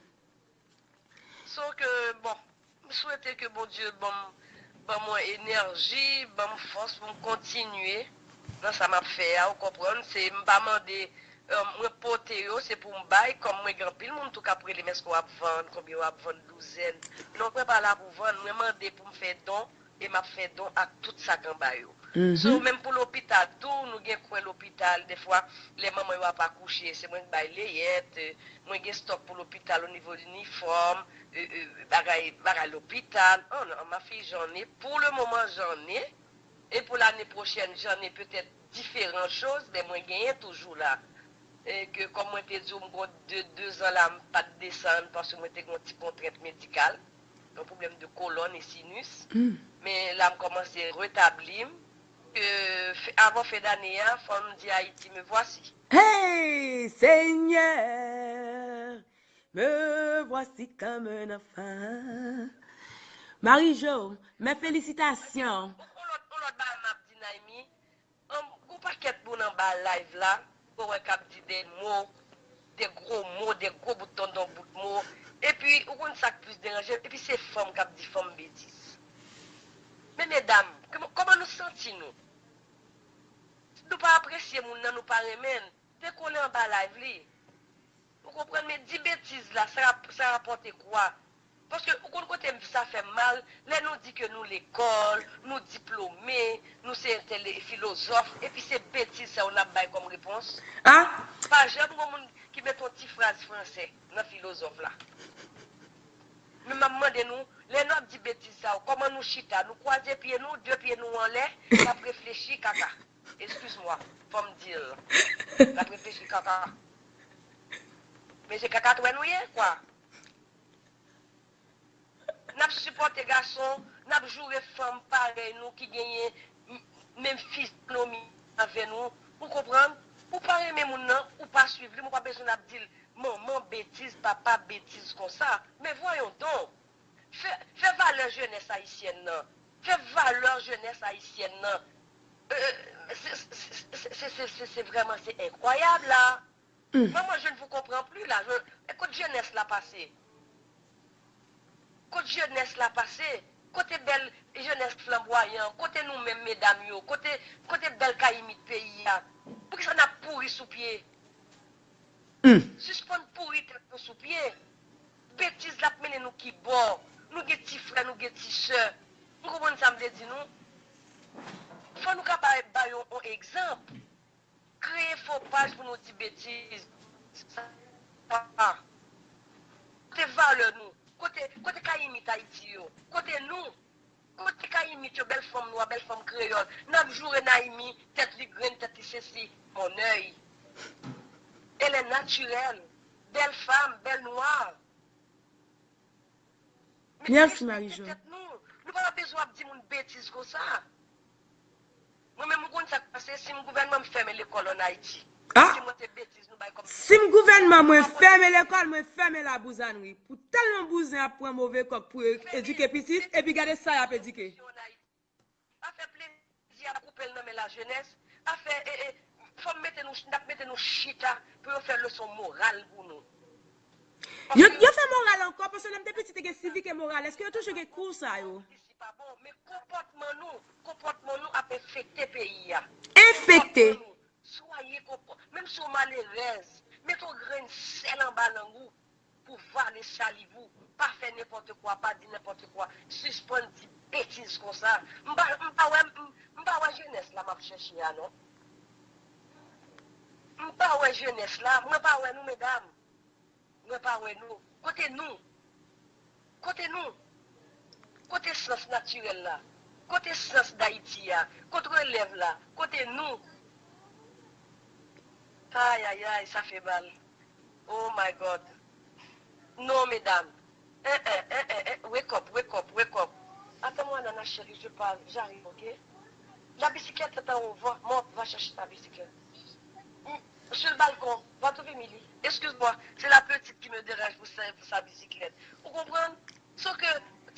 So ke, bon, m swete ke Bondye ban m, ban mwen enèji, ban m fòs pou m kontinye nan sa m ap fè a, ou konprann? Se, m pa mande, euh, mwen pote yo, se pou m bay, kòm mwen gen anpil moun tou k ap rele m, èske w ap vann, konbyen w ap vann douzèn? Non, mwen pa la pou vann, mwen mande pou m fè don, e m ap fè don ak tout sa k anba yo. So, menm pou lopital tou, nou gen kwen lopital, defwa, lè manman yo ap akouche, se mwen k bay leyèt, mwen gen stòk pou lopital o nivo inifòm, e, e, bagay, bagay lopital. Oh non, ma fille, j'en ai. Pour le moment, j'en ai. Et pour l'année prochaine, j'en ai peut-être différentes choses, men mwen genyen toujou la. E ke, kòm mwen te di w, m gon de, de zan la, m pa t desann paske mwen te gon ti kontrent medikal, yon pwoblèm de kolòn e sinis. Men la, m kòmanse retabli m. Ke fe, avan fen dane a, fò m di Ayiti, me voici. Hey, Seigneur, me voici comme un enfant. Marie-Jo, mes félicitations. On, on lòt, on lòt bagay m ap di Naimi, um, gon pakèt moun anba live la, ou wè k ap di de mo, de gwo mo, de gwo bout tonton bout mo. Epi, ou konn sa k plis deranje m? Epi se fanm k ap di fanm betiz. Men medam, kòman, kòman nou santi nou? Nou pa apresye moun nan, nou pa renmen l. Dekole anba live li. Ou konprann, men di betiz la, sa, sa rapòte kwa? Paske ou konn kote m, sa fè m mal, lè nou di ke nou lekòl, nou diplome, nou se entèle, filozòf, epi se betiz sa yo n ap bay kòm repons. Ah! Pa janm gon moun ki mete yon ti fraz franse nan filozòf la. Men m ap mande nou, lè n ap di betiz sa yo, kòman nou chita? Nou kwaze pye nou, de pye nou anlè, n ap reflechi, kaka. Excuse-moi, fò m di l. N ap reflechi, kaka. Men se kaka twè nou ye, kwa. N ap sipòte gason, n ap joure fanm parèy nou ki genyen m, menm fizyonomi avè nou. Ou konprann? Ou pa renmen moun nan, ou pa swiv li, men ou pa bezwen ap di l, manman betiz, papa betiz konsa. Men voyons donc. Fè, fè valè jenès ayisyèn nan. Fè valè jenès ayisyèn nan. Euh, se, se, se, se, se, se, se vrèman, se enkwayab la. Manman, je ne vous comprends plus la. Je, e kot jenès la pase? Kot jenès la pase? Kote bèl jenès flanbwayan? Kote nou menm medam yo? Kote, kote bèl kayimit peyi a? Poukisa n ap pouri sou pye? Sispann pouri tèt nou sou pye. Betiz la ap mennen nou kibò? Nou gen ti frè, nou gen ti sè. Nou konprann sa m vle di nou? Fò nou ka bay, bay yon, yon egzanp. Kreye fo paj pou nou di betiz. Sa pa. Kote valè nou? Kote, kote kayimit Ayiti yo? Kote nou? Kote kayimit yo, bèl fanm nwa, bèl fanm kreyòl? N ap joure Naimi, tèt li grenn, tèt li sesi. Mon œil. Elle est naturelle. Bèl fanm, bèl nwa. Mèsi, Marie-Jo. Nou pa bezwen ap di moun betiz konsa. Mwen menm, ou konn sa k pase, si m gouvènman, m fèmen lekòl ann Ayiti. Ah! Si mwen te betiz, nou bay kòm... Si m gouvènman, mwen fèmen lekòl, mwen fèmen labouzanri. Pou tèlman bouzen ap pran move kòk pou e-, edike pitit, epi gade sa y ap edike. Afè plezi a koupe l nan men lajenès. Afè, e, e, fò m mete nou, n ap mete nou chita pou yo fè leson moral pou nou. Yo, yo fè moral ankò, paske lè m te piti, te gen sivik e moral. Èske yo toujou gen kou sa yo? Isi pa bon, men konpòtman nou, konpòtman nou ap enfekte peyi a. Enfekte. Konpòtman nou. Swaye konpò-, menm si w malerèz, mete yon grenn sèl anba lang ou pou vale saliv ou. Pa fè nenpòt kwa, pa di nenpòt kwa. Sispann di betiz konsa. M pa, m pa wè, m, m pa wè jenès la m ap chèche a, non. M pa wè jenès la, mwen pa wè nou, medam. Mwen pa wè nou. Kote nou? Kote nou? Kote sans natirèl la? Kote sans Dayiti a? Kote relèv la? Kote nou? Ayayay, sa fè mal. Oh my God. Non, medam. Eh, eh, eh, eh, eh, wake up, wake up, wake up. Attends-moi, Nana chérie, je parle, j'arrive, ok? La bicyclette est en haut, va, monte, va chercher ta bicyclette. Hmm, sur le balcon, va trouver Milly. Excuse-moi, c'est la petite qui me dérange pour sa, pour sa bicyclette. Ou konprann? Sòf ke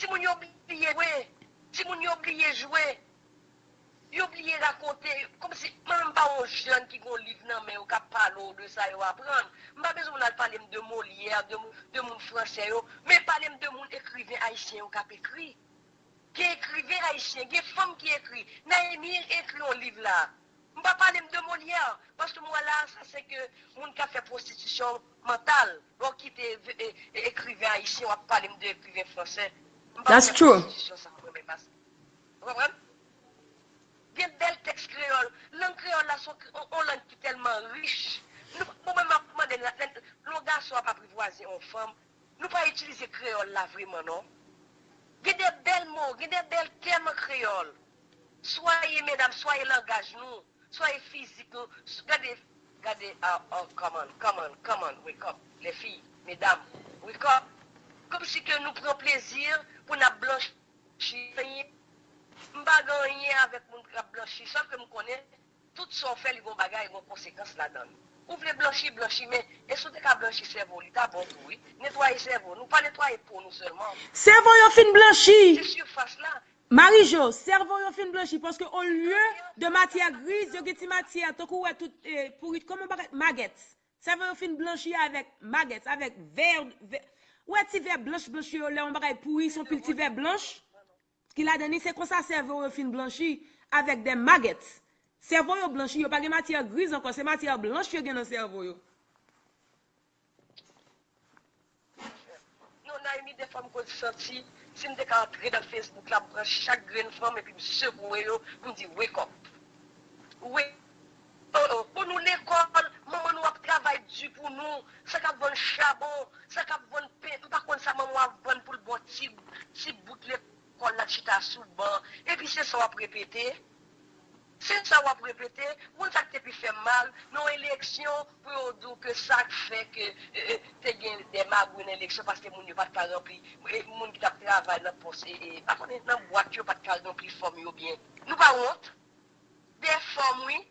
timoun yo bliye jwe. Timoun yo bliye jwe. Yo bliye rakonte, kòmsi mwen menm m pa yon jèn ki gen yon liv nan men yo k ap pale w de sa yo aprann. M pa bezwen moun al pale m de Molière, de, de moun fransè yo, men pale m de moun ekriven ayisyen yo k ap ekri. Gen ekriven ayisyen, gen fanm ki ekri. Naimi ekri yon liv la. M pa pale m de Molière, paske m wè la, sa se ke moun k ap fè pwostitisyon mantal. Lè w kite e, e, ekriven ayisyen, w ap pale m de ekriven fransè. M pa fè pwostitisyon sa mwen menm. Ou konprann? Gen bèl tèks kreyòl. Lang kreyòl la se yon, yon lang ki tèlman rich. Nou, mwen menm, m ap mande, lè, lè, lè yon gason ap apwivwaze yon fanm, nou pa itilize kreyòl la vrèman, non. Gen de bèl mo, gen de bèl tèm an kreyòl. Swaye, medam, swaye langaj nou, swaye fizik nou. S-, gade, gade, ah, oh, come on, come on, come on, wake up. Les filles, medam, wake up. Kòmsi ke nou pran plezi pou n ap blanchi. M pa gen anyen avèk moun k ap blanchi, sòf ke m konnen tout sa w fè, li gon bagay, gon konsekans ladan l. Ou vle blanchi, blanchi, men e si w te ka blanchi sèvo w, li ta bon tou, wi. Netwaye sèvo nou, pa netwaye po nou sèlman. Sèvo yo fin blanchi. Se sifas la. Marie-Jo, sèvo yo fin blanchi, paske olye de matyè griz, yo gen ti matyè, tankou w wè tout, eh, pouri, kòman bagay, magèt. Sèvo yo fin blanchi avèk magèt, avèk vè, vè. Ou wè ti vè blanch blanch yo, lè yon bagay pouri, se yon pil ti vè blanch ki ladan li, se konsa sèvo yo fin blanchi, avèk de magèt. Sèvo yo blanchi, yo pa gen matyè griz ankò, se matyè blanch yo gen nan sèvo yo. Non, Naimi, dèfwa m konn santi, si m te ka antre nan Facebook la, m pran chak grenn fanm epi m sekwe yo, pou m di, wake up. Wake up. Oh, oh, pou nou lekòl, manman nou ap travay di pou nou, sa k ap vann chabon, sa k ap vann pen, m pa konn sa manman w ap vann pou l ba w ti, ti bout lekòl la chita sou ban, epi se sa w ap repete. Se sa w ap repete, moun sa k te pi fè m mal, nan yon eleksyon, pou yo di w ke sa k fè ke, eh, eh, te gen de magouy nan eleksyon, paske moun yo pa t ka ranpli, eh, moun ki t ap travay nan pòs, eh, eh, pa konnen nan bwat yo pa t ka ranpli fòm yo byen. Nou pa wont? De fòm, wi.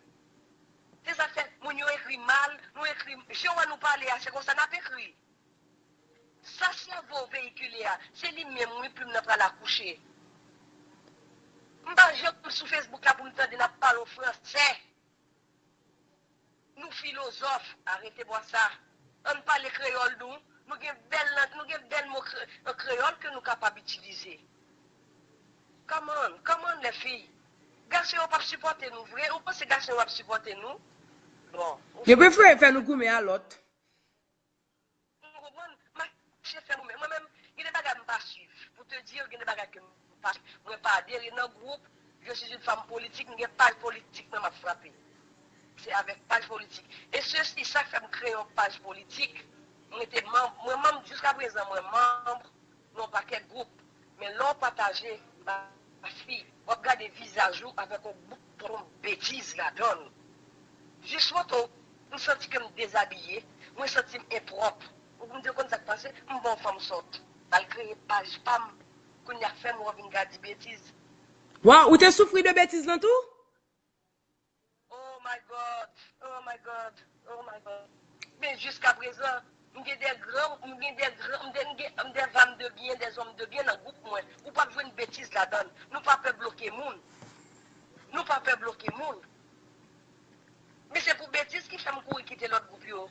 Se sa k fè moun yo ekri mal, nou ekri, jan w wè nou pale a, se konsa n ap ekri. Sa sèvo w veyikile a, se li menm wi plim nan pral akouche. M pa janm sou Facebook la pou m tande n ap pale w fransè. Nou filozòf, arete bwa sa. Ann pale kreyòl nou. Nou gen bèl lang, nou gen bèl mo kre-, an kreyòl ke nou kapab itilize. Come on, come on, les filles. Gason yo p ap sipòte nou vre. Ou panse gason yo ap sipòte nou? Bon. Yo prefere fè nou goumen a lòt. Ou konprann? Mache fè mwen menm. Mwen menm, gen de bagay m pa swiv. Pou te di, gen de bagay ke m pa swiv. Mwen pa adere nan gwoup. Je suis une femme politique, m gen paj politik mwen m ap frape. Se avèk paj politik. E sesi, sa k fè m kreye yon paj politik, mwen te manm, mwen manm jiska prezan, mwen manm nan yon pakèt gwoup. Men lè w pataje, mafi, w ap gade vizaj ou avèk yon bout ton betiz ladan l. Jis wè ton, m santi ke m dezabiye, mwen santi m enpwòp. Ou m te konn sa k pase, m bon fanm sòt. Al kreye paj pa m, kounye a k fè m wè w vin ka di betiz. Waw, ou te soufri de betiz lan tou? Oh my God, oh my God, oh my God. Men jiska prezan, m gen de gran, m gen de gran, m de, m gen, m de vam de byen, de zòm de byen nan gwoup mwen. Ou p ap jwenn betiz ladan l. Nou pa pè bloke moun. Nou pa pè bloke moun. Men se pou betiz ki fè m kouri kite lòt gwoup yo.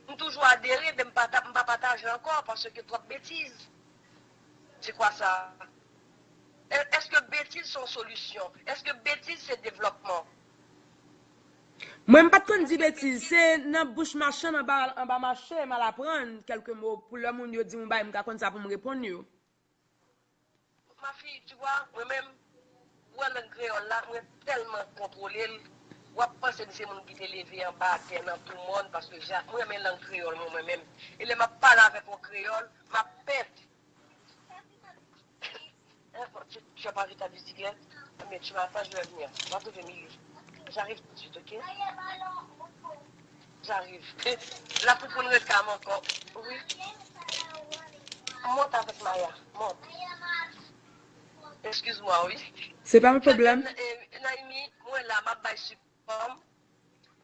M toujou adere, men m pa ta, m pa pataje ankò, paske twòp betiz. Se kwa sa? È-, èske betiz se yon solisyon? Èske betiz se devlòpman? Mwen, m pa t konn di betiz. Se nan bouch machann anba, anba mache, m al aprann kèlke mo pou lè moun yo di m yon bagay, m ka konn sa pou m reponn yo. Mafi, tu vois, mwen menm, ou wè lang kreyòl la, mwen tèlman kontwole l, w ap panse m se moun ki te leve anba atè nan tou mòn, paske ja, mwen renmen lang kreyòl mwen, mwen menm. E lè m ap pale avèk yon kreyòl, m ap pent. Hein, bon, tu, tu as pas vu ta bicyclette? Eh bien, tu m'attends, je vais venir. Va trouver Milly. J'arrive tout de suite, ok? J'arrive. Lapli konn ret ka m ankò. Wi. Mont avèk Maya. Mont. Excuse-moi, wi. Se pa yon pwoblèm. Naimi, mwen la, m ap bay sipò m.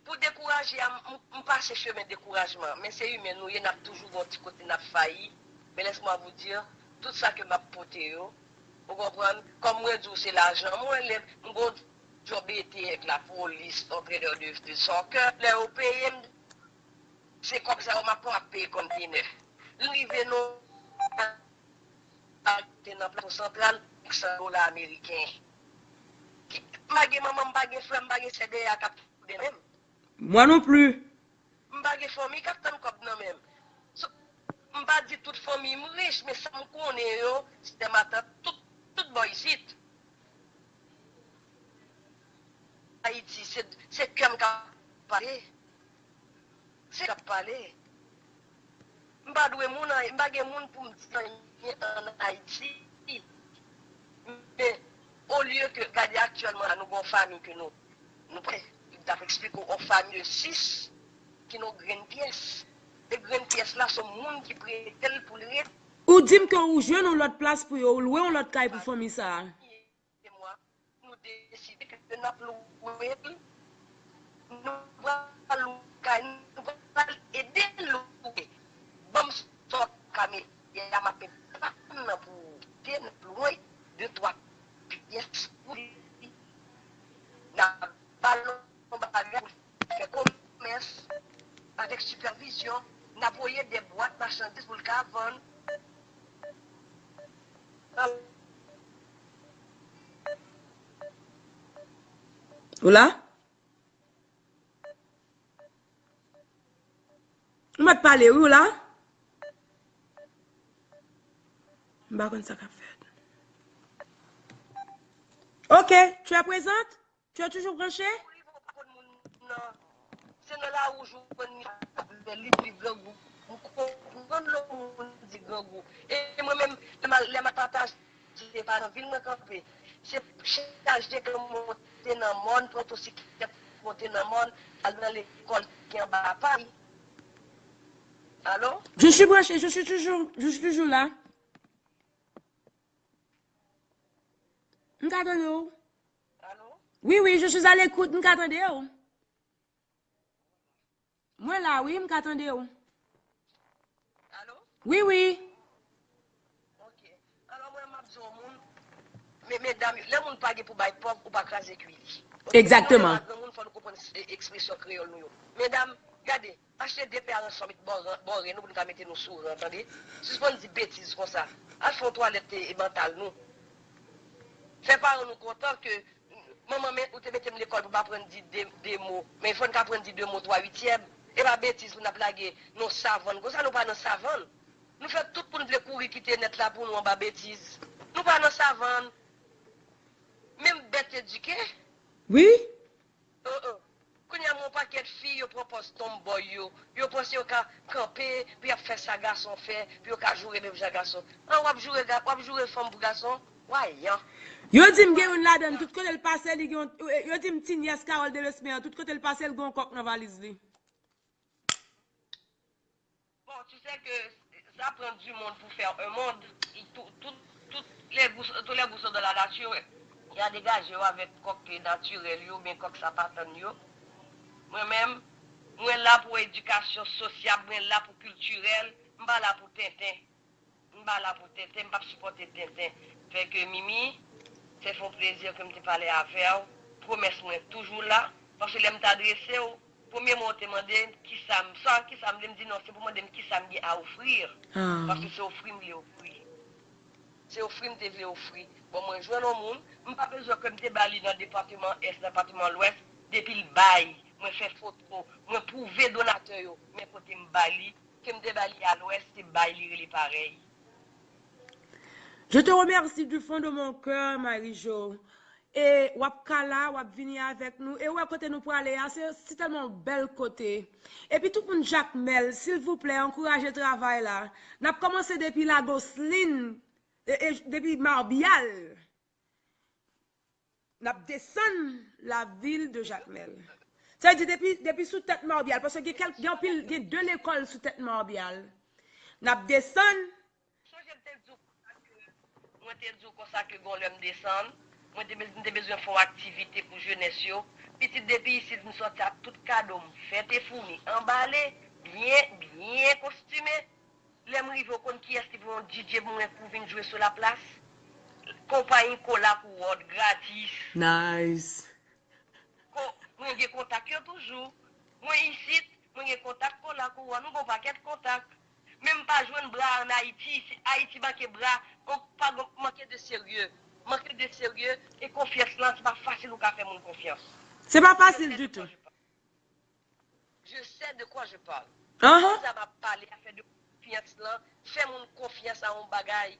Pou dekouraje a, m pase chemen dekourajman. Men se imen nou ye, n ap toujou gen yon ti kote n ap fayi. Men laisse-moi vous dire, tout sa ke m ap pote yo, ou konprann, kòm mwen di w se lajan mwen, lè m gon djòb ete ak lapolis, antrenè de, de soccer, lè yo peye m, se kòb sa yo m ap pran, m ap peye kontenè. M rive nan te nan Plato Santral, san dola ameriken. M pa gen manman, m pa gen frè, m pa gen sè dèyè a k ap tande menm. Mwen non pli. M pa gen fanmi k ap tann kòb nan men m. M pa di tout fanmi m rich, men sa m konnen yo, se matant tout, tout bò isit. Ayiti, se, se kè m k ap pale. Se k ap pale. M pa dwe moun anyen, m pa gen moun pou m di anyen ann Ayiti. Men, olye ke, gade aktyèlman la, nou gen yon fanmi ke nou, nou prè, m t ap eksplike w, yon fanmi de sis, ki nan yon grenn pyès. E grenn pyès la, se yon moun ki prete l pou l rete. Ou di m ke ou jwenn yon lòt plas pou yo, ou lwe yon lòt kay pou fanmi sa a. Mwa, nou deside ke n ap lwe l. Nou pral lwe kay, nou pral ede l lwe. Ban m sa w ka mete a, m ap mete pa m nan pou ou. Te n ap lwe de twa pyès pou li. N ap ba l yon bagay pou l fè komès avèk sipèvizyon. N ap voye de bwat machandiz pou l ka vann. Ou la? Ou mèt pale, wi, ou la? M pa konn sa k ap fèt. Ok, tu es présente? Tu es toujours branché? Se nan lari w jwenn li ap fè li pi grangou. M konprann lè yon moun di grangou. E mwen menm, lè m al, lè m al pataje, se pa nan vil mwen kanpe. Se chaje ke m monte nan mòn, pran motosiklèt, monte nan mòn, al nan lekòl ki anba Pari. Alo? Je suis branché, je suis toujours, je suis toujours là. M ka tande w. Alo? Wi, wi, je suis à l'écoute, m ka tande w. Mwen la, wi, m ka tande w. Alo? Wi, wi. Ok. Alò, mwen, m ap di yon moun, men, medam yo, lè moun pa gen pou bay pòv, ou pa kraze kwi li. Egzakteman. Nou, lè nou pa granmoun, fò nou konprann ekspresyon kreyòl nou yo. Medam, gade, achte de pè a ransò, met bò ren nou pou nou ka mete nou sou ran, tande? Sispann di betiz konsa. Al fè yon twalèt e mantal nou. Fè paran nou kontan ke manman, men ou te mete m lekòl pou m aprann di de, de mo. Men fò n ka aprann di de mo twa uityèm. E pa betiz pou n ap lage nan savann. Konsa nou pa nan savann. Nou fè tout pou n vle kouri kite nèt la pou nou anba betiz. Nou pa nan savann. Menm bèt edike. Wi. Kounye a, m wè yon pakèt fi, yo pran pòz tonm bòy yo. Yo panse yo ka kanpe, pou y ap fè sa gason fè, pou yo ka joure menm jan gason. An, w ap joure, w ap joure fanm pou gason? Wayan. Yo di m gen youn ladan l, tout kote l pase, li gen yon, yo di m ti nyès Carole Delesme an, tout kote l pase, l gen yon kòk nan valiz li. Bon, tu sais que ça prend du monde pour faire un monde. Tout, tout, tout les goûts, tous les goûts sont dans la nature. Y a degaje yo avèk kòk natirèl yo, men kòk sa pa tann yo. Mwen menm, mwen la pou edikasyon sosyab, mwen la pou kiltirèl, m pa la pou tenten. M pa la pou tenten, m p ap sipòte tenten. Fè ke Mimi, se fon plezi ke m te pale avè w. Pwomès mwen toujou la, paske lè m t adrese w, premye mwen w te mande m kisa m, sa, kisa m vle, m di non, se pou mande m kisa m gen a ofrir. Paske se ofri m vle ofri. Se ofri m te vle ofri. Bon, mwen jwenn yon moun, m pa bezwen ke m te ba li nan depatman Ès, nan depatman Lwès, depi l bay, mwen fè foto, mwen pwouve donatè yo, men kote m ba li, ke m te ba li a Lwès, se bay li rele parèy. Je te remercie du fond de mon cœur, Marie-Jo. E w ap ka la, w ap vini avèk nou. E w wè kote nou prale a, se, se tèlman yon bèl kote. Epi tout moun Jakmèl, silvouplè, ankouraje travay la. N ap kòmanse depi Lagoslin, e, e, depi Mabyal. N ap desann lavil de Jakmèl. Sa vle di depi, depi sou tèt Mabyal, paske gen kèk, gen anpil, gen de lekòl sou tèt Mabyal. N ap desann. Sonje m te di w konsa ke, mwen te di w konsa ke gon lè m desann, mwen te, bez- m te bezwen fè yon aktivite pou jenès yo. Pitit depi isit, m sòti ak tout kado m, fèt e founi, anbale, byen, byen kostime. Lè m rive, w konn kiyès ki voye yon D J pou mwen pou vin jwe sou laplas? Konpayi Kola Kouwòd, gratis. Nice. Ko, mwen gen kontak yo toujou. Mwen isit, mwen gen kontak Kola Kouwòd, m gon pakèt kontak. Men m pa jwenn bra ann Ayiti. Si Ayiti manke bra, on, pa gon, manke de serye. Manke de serye e konfyans lan, se pa fasil ou ka fè moun konfyans. Se pa fasil ditou. Je sais de quoi je parle. Ahan. Konsa m ap pale afè de konfyans lan, fè moun konfyans a yon bagay.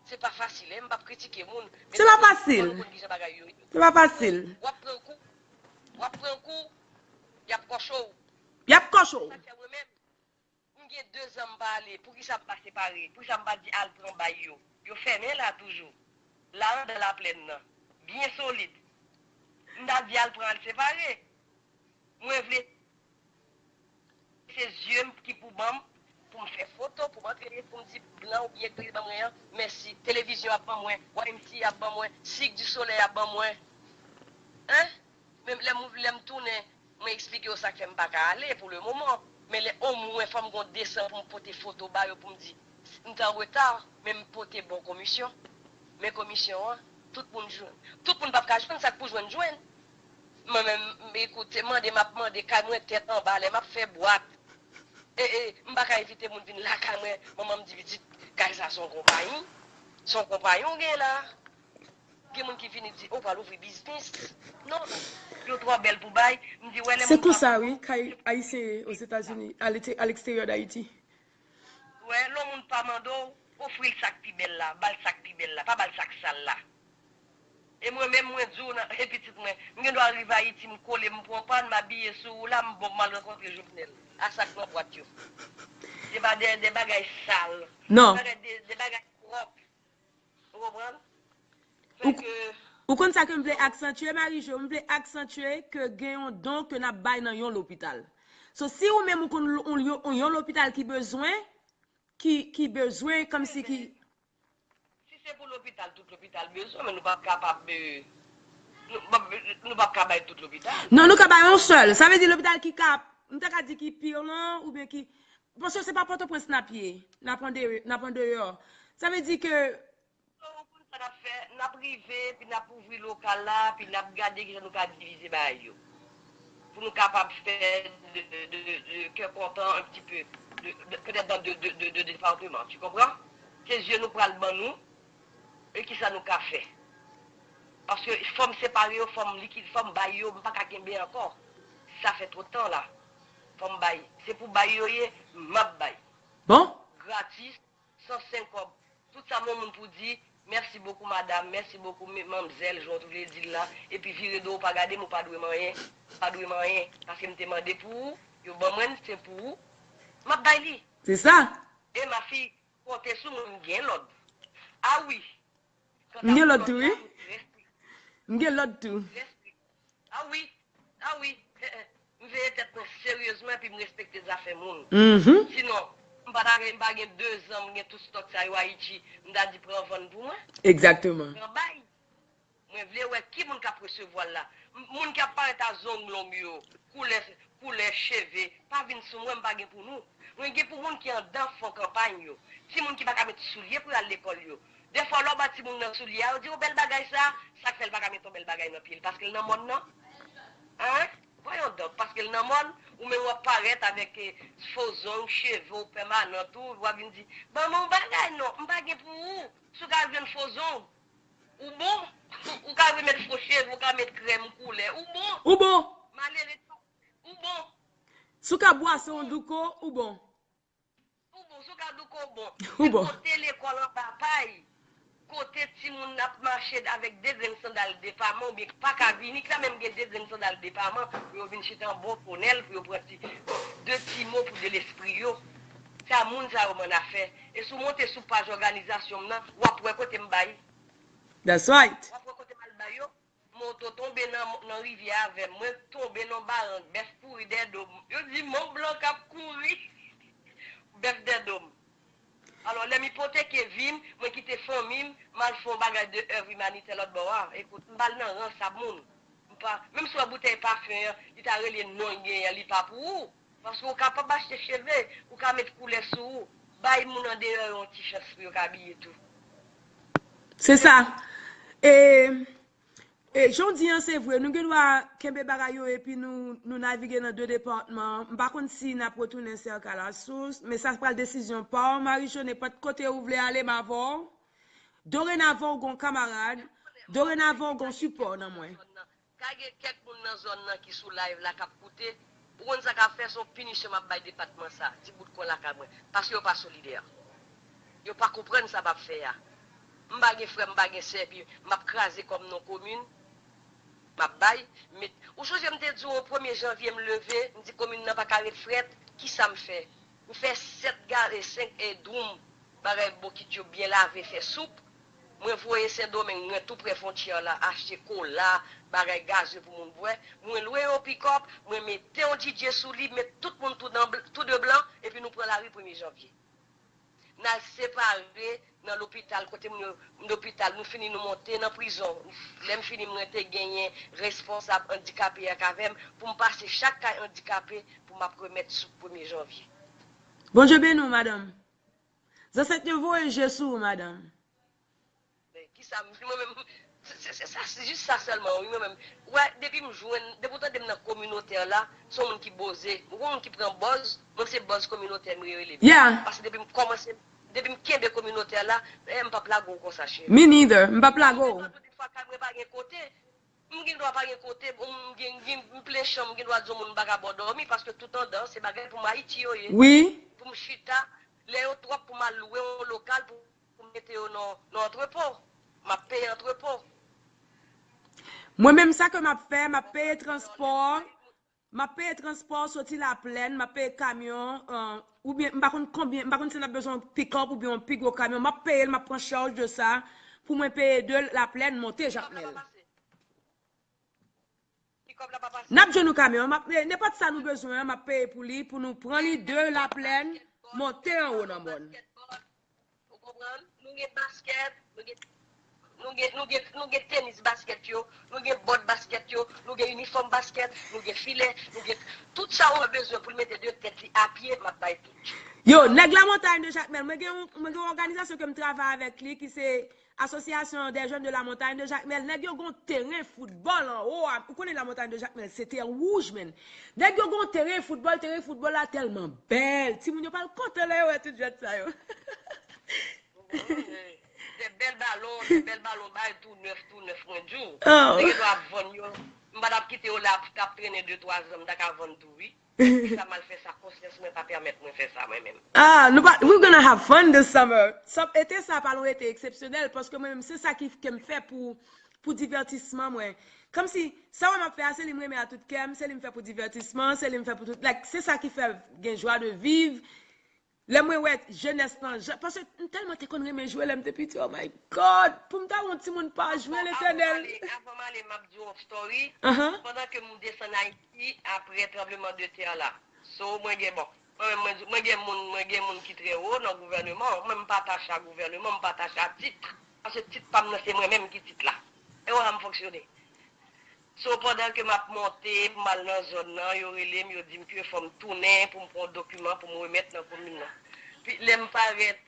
Se pa fasil, en, m p ap kritike moun, men se pa fasil. Fò nou konn kijan bagay yo ye. Se pa fasil. W ap pran kou, w ap pran kou, y ap kòche w. Y ap kòche w. Sa k fè mwen menm, m gen de zan m pa ale, poukisa m pa separe? Poukisa m pa di al pran bay yo? Yo fèmen la toujou. La anndan laplèn nan. Byen solid. M ta di al pran al separe. Mwen vle se zye m ki pou ban m, pou m fè foto, pou m antre, pou m di blan oubyen gri ban mwen an, mèsi. Televizyon ap ban mwen, Y M C A ap ban mwen, Cirque du Soleil ap ban mwen. Hein? Men lè m, lè m tounen, mwen eksplike yo sa k fè m pa ka ale pou le moman. Men lè omwen fò m gon de san pou m pote foto ba yo pou m di, m t an reta, men m pote bon komisyon. Men komisyon an, tout moun jwenn. Tout moun p ap ka jwenn, sa k pou jwenn, jwenn. Mwen menm, ekoute, mande m ap mande, kay mwen tèt anba, lè m ap fè bwat. E, e, m pa ka envite moun vin lakay mwen, manman m di, pitit, kay sa se yon konpayi. Se yon konpayi w gen la. Gen moun ki vini di, o, pral ouvri biznis. Non, yo twò bèl pou bay. M di, wè, lè moun pa konsa, wi, kay ayisyen Ozetazini, a leksteryè d Ayiti. Wè, lè yon moun pa mande w, ofri l sa k pi bèl la, ba l sa k pi bèl la, pa ba l sa k sal la. E mwen menm, mwen di w nan, e pitit mwen, m gen dwa rive Ayiti, m kole, m pran pàn, m abiye sou ou la, m bon, m al rankontre Jovenel. A sa k nan bwat yo. De ba-, de, de bagay sal. Non. De bagay, de, de bagay pwòp. Ou konprann? Ou, ou konn sa ke m vle aksantye, Marie-Jo? M vle aksantye ke gen yon don ke n ap bay nan yon lopital. So, si ou menm ou konn l-, yon, yon, yon lopital ki bezwen, ki, ki bezwen, kòmsi ki. Si se pou lopital, tout lopital bezwen, men nou p ap kapab, euh, nou p ap, nou p ap ka bay tout lopital. Non, nou ka bay yon sèl. Sa vle di lopital ki ka, m ta ka di ki Pire lan, oubyen ki, paske se pa Pòtoprens n ap ye, n ap andeyò, n ap andeyò. Sa vle di ke. Ou konn sa n ap fè? N ap rive, epi n ap ouvri lokal la, epi n ap gade kijan nou ka divize bagay yo. Pou nou kapab fè de, de, de, de kè kontan un petit peu, de, de, peut-être dans deux, deux, deux, deux départements, tu comprends? Se zye nou pral ban nou, e kisa nou ka fè? Paske fò m separe yo, fò m likid, fò m bay yo, m pa ka kenbe ankò. Sa fè twòp tan la. Fò m bay. Se pou bay yo ye, m ap bay. Bon. Gratis. San senk kòb. Tout sa m yon moun pou di, mèsi bokou madam, mèsi bokou me-, manmzèl, jan w vle di l la, epi vire do w pa gade m, ou pa dwe m anyen, ou pa dwe m anyen, paske m te mande pou ou, yo ban mwen l, se pou ou, m ap bay li. Se sa. E ma fi, konte sou mwen, m gen lòd. A wi. M gen lòd tou, wi. M gen lòd tou. A wi, a wi. M veye tèt mwen seryezman epi m respekte zafè moun. Mhm. Sinon, m pa ta gen, m pa gen de zan, m gen tout stòk sa yo Ayiti, m ta di pran vann pou mwen. Egzakteman. Pran bay. Mwen vle wè ki moun k ap resevwa l la. M-, moun ki ap parèt a zong long yo, koulè, koulè cheve, pa vin sou mwen, m pa gen pou nou. Mwen gen pou moun ki anndan fon kanpay yo. Timoun ki pa ka met soulye pou y al lekòl yo. Dèfwa, lè w ba timoun nan soulye a, yo di, "O, bèl bagay sa." Sa k fè l pa ka met yon bèl bagay nan pye l? Paske l nan mòn nan? Hein? Voyons donc, paske l nan mòn, ou menm w ap parèt avèk, eh, fo zong, cheve w pèmanan tou, w ap vin di, "Ban mwen yon bagay non, m pa gen pou ou." Si w ka jwenn fo zong, ou bon. Ou ka remèt fo cheve, ou ka met krèm koulè, ou bon. Ou bon. Malere, ou bon. Si w ka bwase yon douko, ou bon. Ou bon, si w ka douko bon. Ou bon. Men kote lekòl anba pay, kote timoun ap mache avèk de grenn sandal depaman, oubyen k pa ka vini, k la menm gen de grenn sandal depaman, pou yo vin chita anba yon tonèl, pou yo pran ti, de ti mo pou de lespri yo. Se a moun sa yo m annafè. E si w monte sou paj òganizasyon m nan, w ap wè kote m bay. That's right. W ap wè kote m al bay yo. moto tonbe nan, nan rivyè avè m. Mwen tonbe nan barank, bèf kouri dèyè do m. Yo di Mont Blanc k ap kouri, bèf dèyè do m. Alò, lè m ipoteke vi m, mwen kite fanmi m, m al fè yon bagay de èv imanitè lòt bò a. Ekout, m pa al nan rans a moun. M pa, menm si w wè boutèy pafen an, li ta rele non l genyen an, li pa pou ou. Paske ou kapab achte cheve, ou ka met koulè sou ou. Bay moun andeyò yo yon ti chans pou yo ka abiye tou. Se sa. E, e jan w di an, se vre. Nou gen dwa kenbe bagay yo epi nou, nou navige nan de depatman. M pa konn si n ap retounen Sèkal Lasous, men sa pral desizyon pa w, Marie Jo, nenpòt kote ou vle ale, m avè w. Dorenavan, ou gon kamarad. Dorenavan, ou gon sipò nan mwen. Ka gen kèk moun nan zòn nan ki sou live la k ap koute. Ou konn sa k ap fè, se yon pinisyon m ap bay depatman sa, ti bout kwen lakay mwen. Paske yo pa solidè. Yo pa konprann sa m ap fè a. M pa gen frè, m pa gen sè, epi m ap kraze kò m nan komin. M ap bay. Met, ou sonje m te di w, premye janvye m leve, m di komin nan pa ka ret frèt, kisa m fè? M fè sèt gale, senk e dwoum bagay bokit yo byen lave, fè soup. Mwen voye Sendomeng, mwen tou prè fwontyè la, achte kola, bagay gaze pou moun bwè. Mwen lwe yon pikòp, mwen mete yon D J sou li, met tout moun tou, nan bl- tou de blan, epi nou pran lari premye janvye. N al separe nan lopital, kote moun yo, lopital, nou fini, nou monte nan prizon. Lè m fini, mwen te genyen responsab andikape ak avè m pou m pase chak kay andikape pou m ap remèt soup premye janvye. Bondye beni w, madanm. Zansèt yo voye je sou ou, madanm. Men, kisa m, mwen menm, se, se, se sa, se jis sa sèlman, wi, mwen menm. Wè, depi m jwenn, depi w tande m nan kominotè la, se yon moun ki boze. Ou konn moun ki pran buzz, mwen se buzz kominotè m rele. Yeah. Paske depi m kòmanse, depi m kenbe kominotè la, eh, m p ap lage w konsa, cheri. Me neither, m p ap lage w. Mwen pa gen kote. M gen dwa pa gen kote, m gen, gen, m plen chanm, m gen dwa di yon moun m pa ka ba w dòmi, paske toutandan, se bagay pou m Ayiti yo ye. Wi. Pou m chita, lè yo twòp pou m al lwe yon lokal pou, pou m mete yo nan, nan antrepo. M ap peye antrepo. Mwen menm, sa ke m ap fè, m ap peye transpò, m ap peye transpò soti Laplèn, m ap peye kamyon, euh, oubyen m pa konn konbyen, m pa konn si n ap bezwen yon pikòp oubyen yon pi gwo kamyon, m ap peye l, m ap pran chaj de sa pou mwen peye de Laplèn monte Jakmèl. N ap jwenn yon kamyon, m ap, eh, nenpòt sa nou bezwen an, m ap peye pou li, pou nou pran li de Laplèn, monte anwo nan mòn. Ou konprann? Nou gen baskèt, nou gen, nou gen, nou gen, nou gen tenis baskèt yo, nou gen bòt baskèt yo, nou gen inifòm baskèt, nou gen filè, nou gen tout sa ou bezwen pou l mete de tèt li a pye, m ap bay tout. Yo, nèg La Montagne de Jacmel, mwen gen yon, mwen gen yon òganizasyon ke m travay avèk li ki se Association des Jeunes de la Montagne de Jacmel, nèg yo gon teren foutbòl anwo a. Ou konnen La Montagne de Jacmel, se tè wouj, menn. Nèg yo gon teren foutbòl, teren foutbòl la tèlman bèl. Timoun yo pral kontan lè yo wè tout jwèt sa yo. De bèl balon, de bèl balon bay tou nèf, tou nèf, mwen di w. Oh. Nèg yo ap vann yo. M pa t ap kite yo la, t ap trennen de twa zan, m ta ka vann tou, wi. Sa m al fè sa, konsyans mwen pa pèmèt mwen fè sa mwen menm. Ah, nou pa, we're gonna have fun this summer. Sa, ete sa pa lwen ete eksepsyonèl, paske mwen menm, se sa ki, ke m fè pou, pou divètisman mwen. Kòmsi, sa w wè m ap fè a, se li m renmen a tout kè m, se li m fè pou divètisman, se li m fè pou tout, like, se sa ki fè gen jwa de viv. Lè mwen wè jenès lan, jan, paske m tèlman te konn renmen jwe lè m te piti, oh my God! Pou m ta wè yon timoun pa jwe, Letènèl. Avan m ale, avan m ale, m ap di w yon story. Ahan. Pandan ke m desann Ayiti, apre tranbleman de tè la. So, mwen gen, bon, mwen menm, mwen, mwen gen moun, mwen gen moun ki trè wo nan gouvèneman. Mwen, m pa atache a gouvèneman, m pa atache a tit. Paske tit pa m nan, se mwen menm ki tit la. E wè m fonksyone. So, pandan ke m ap monte pou m al nan zòn nan, yo rele m, yo di m ke fò m tounen pou m pran yon dokiman pou m remèt nan komin nan. Pi, lè m parèt,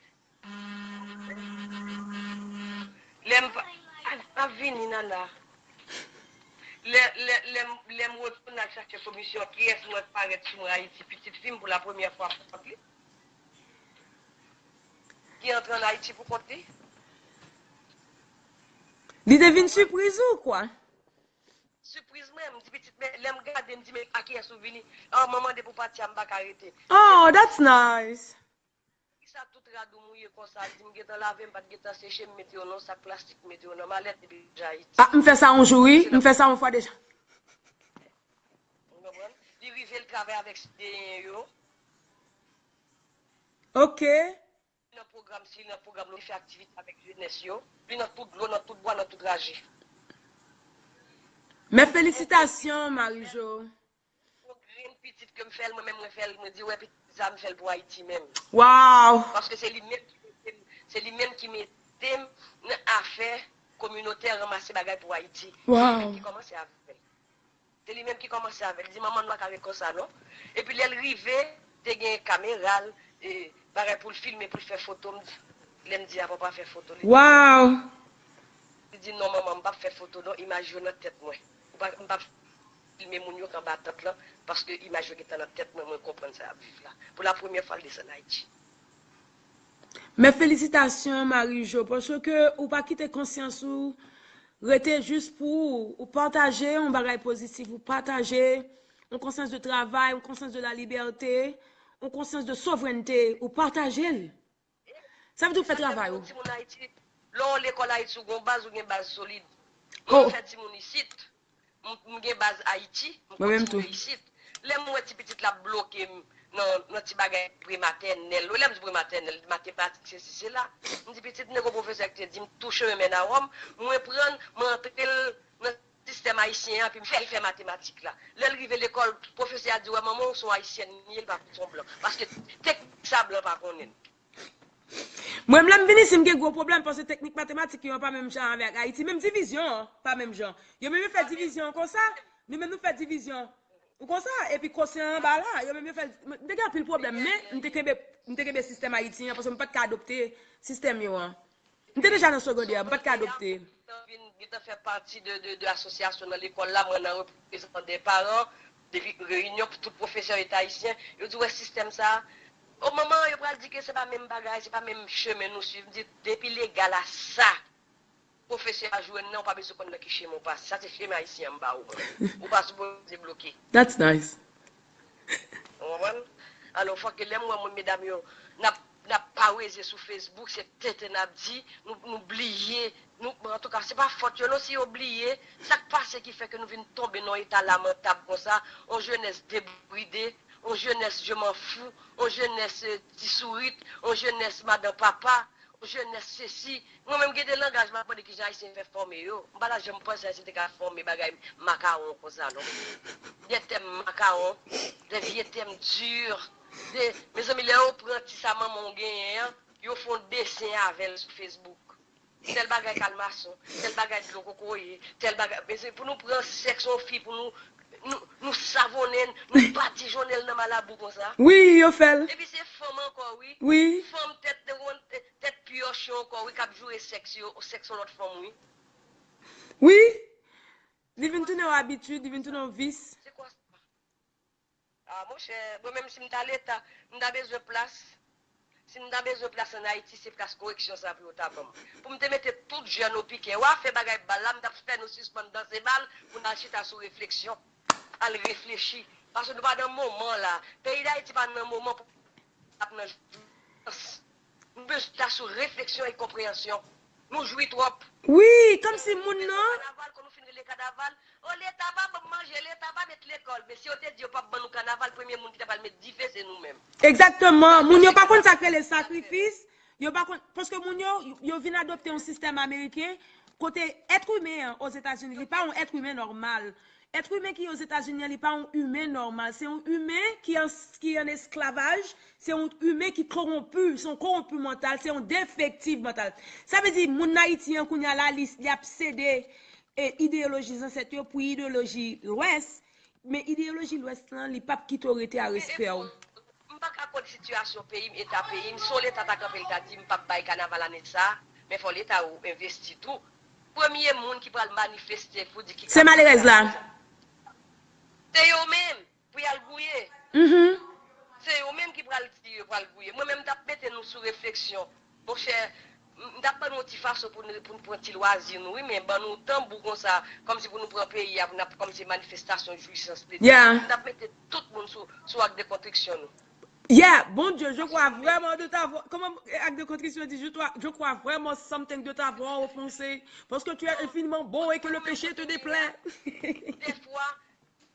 lè m pa, a, ap vini, Nana. Lè, lè, lè m, lè m retounen al chache komisyon, kiyès m wè k parèt sou mwen Ayiti, pitit fi m pou la premyè fwa pou kont li? Ki antre ann Ayiti pou kont li? Li te vin sipriz ou, kwa? Sipriz mwen, m di pitit, men lè m gade, m di, men a kiyès ou vini? Ah, manman, depi w pati a, m pa ka rete. Oh, that's nice. Kisa tout rad ou mouye konsa? L di, m gentan lave, m pa t gentan seche, m mete yo nan sak plastik, m mete yo nan malèt, epi m deja Ayiti. Ah, m fè sa yon jou, wi. M fè sa yon fwa deja. Ou konprann? Li rive, l travay avèk Sideyen yo. Ok. Li nan pwogram, si li nan pwogram, li fè aktivite avèk jenès yo. Li nan tout dlo, nan tout bwa, nan tout raje. Men felisitasyon, Marie-Jo. Yon grenn pitit ke m fè l, mwen menm mwen fè l, mwen di, wè, pitit sa m fè l pou Ayiti menm. Wow! Paske se li menm ki mete m, se li menm ki mete m nan afè kominotè, ranmase bagay pou Ayiti. Se li menm ki kòmanse avè l. Se li menm ki kòmanse avè l. Li di, manman, nou pa ka ret konsa, non. Epi lè l rive, te gen kamera l, e, bagay pou l filme, pou l fè foto. M di, lè m di a, papa fè foto. Li di, Wow! Li di, non, manman, m p ap fè foto, non, imaj yo nan tèt mwen. M p ap, m p ap filme moun yo k anba tant lan, paske imaj yo gentan nan tèt mwen, mwen konprann sa y ap viv la. Pou la premyè fwa, l desann Ayiti. Men felisitasyon, Marie-Jo, paske ou pa kite konsyans ou rete jis pou ou. Ou pataje yon bagay pozitif, ou pataje yon konsyans de travay, yon konsyans de la libète, yon konsyans de souvrènte, ou pataje l. Sa vle di ou fè travay ou. Timoun Ayiti, lè w lekòl Ayiti, ou gon baz, ou gen baz solid. Mwen, m fè timoun isit. M, m gen baz Ayiti, m kontinye isit. Lè m wè ti pitit la ap bloke m nan, nan ti bagay prematènèl, lè m di prematènèl, matematik, sesi, sela, m di pitit, m te gon pwofesè ki te di m, tou chemen mèn a Wòm, mwen pran l, mwen antre l nan sistèm ayisyen an, epi m fè l fè matematik la. Lè l rive lekòl, pwofesè a di, wè, manman w se yon ayisyèn li ye, li pa konn se yon blan. Paske teknik sa blan pa konnen l. Mwen menm lè m vin isit m gen gwo pwoblèm paske teknik matematik yo an pa menm jan avèk Ayiti, menm divizyon an pa menm jan. Yo menm yo fè divizyon an konsa, nou menm nou fè divizyon ou konsa, epi kosyen anba la, yo menm yo fè l, m te gen anpil pwoblèm, men m te kenbe, m te kenbe sistèm ayiti an paske m pa t ka adopte sistèm yo an. M te deja nan segondè, m pa t ka adopte. Gentan vin, gentan fè pati de, de, de asosyasyon nan lekòl la, mwen nan reprezantan de paran, depi reyinyon pou tout pwofesè yo te ayisyen, yo di, wè sistèm sa, o manman, yo pral di ke se pa menm bagay, se pa menm chemen nou swiv. M di, depi legal a sa, pwofesè a jwenn nan, ou pa bezwen konn nan ki chemen ou pase. Sa se chemen ayisyen an m ba ou. Ou pa sipoze bloke. That's nice. Ou konprann? Alò, fòk ke lè m wè moun, medam yo, n ap, n ap paweze sou Facebook, se tenten n ap di, nou, nou bliye, nou, bon, antouka, se pa fòt yo non si yo bliye, sa k pase ki fè ke nou vin tonbe nan yon eta lamantab konsa, yon jenès debride, yon jenès je m'en fous, yon jenès, eh, ti sourit, yon jenès madan papa, yon jenès sesi. Mwen menm gen de langaj m ap mande kijan ayisyen fè fòme yo. M pa ta janm panse ayisyen te ka fòme bagay makawon konsa non. Des thèmes macarons, des vieux thèmes durs, de, mezanmi, lè yo pran ti sa manman w genyen an, yo fè yon desen avè l sou Facebook. Tèl bagay kalmason, tèl bagay dlo kokoye, tèl bagay, men se pou nou pran sèks yon fi pou nou, nou, nou savonnen l, nou badijonnen l nan malabou konsa. Wi, yo fè l. Epi se fanm ankò wi. Wi. Fanm tèt, tèt pyòch yo ankò wi k ap joure sèks yo, sèks yon lòt fanm wi. Wi. Li vin tounen yon abitid, li vin tounen yon vis. Se kwa sa? Ah monchè, mwen menm si m ta leta, m ta bezwen plas. Si m ta bezwen plas ann Ayiti, se plas koreksyon sa pou yo ta ban m. Pou m te mete tout jèn o pikè. W a fè bagay bal la, m t ap fè nou sispann danse bal pou n al chita sou refleksyon. Al reflechi. Paske nou pa nan moman la. Peyi Dayiti pa nan moman pou ap nan jouyans. Nou bezwen ta sou refleksyon e konpreyansyon. Nou jwi twòp. Wi, kòmsi moun nan. Kanaval, kon nou fin rele kanaval, o Leta pa ban m manje, Leta pa met lekòl. Men si yo te di yo p ap ban nou kanaval, premye moun ki ta pral met dife se nou menm. Egzakteman. Moun yo pa konn sa k rele sakrifis. Yo pa konn, paske moun yo, yo vin adopte yon sistèm ameriken kote èt imen an Ozetazini, li pa yon èt imen nòmal. Èt imen ki Ozetazini an, li pa yon imen nòmal. Se yon imen ki an, ki an esklavaj, se yon imen ki kowonpi, se yon kowonpi mantal, se yon defektiv mantal. Sa vle di, moun Ayiti an kounye a la, li, li ap sede e ideyoloji zansèt yo pou ideyoloji Lwès, men ideyoloji Lwès lan, li p ap kite w rete a respè w. M pa ka konn sitiyasyon peyi m, eta peyi m. Si yon Leta ta kanpe, l ta di, m p ap bay kanaval ane sa a, men fò Leta ou envesti tou. Premye moun ki pral manifeste pou di ki Se malerèz la. Se yo menm pou y al gouye. Se yo menm ki pral di yo pral gouye. Mwen menm, m t ap mete nou sou refleksyon. Monchè, m t ap ban nou yon ti fason pou n, pou n pran ti lwazi nou, wi, men ban nou tanbou konsa, kòmsi pou nou pran peyi a, pou n ap kòmsi manifestasyon jwisans de Dye. M t ap mete tout moun sou, sou ak de kontriksyon nou. Yeah, bon Dieu, je crois vraiment de t'avoir. Comment, acte de contrition dit, je crois, je crois vraiment something de t'avoir offensé, parce que tu es infiniment beau et que le péché te déplaît. Dèfwa,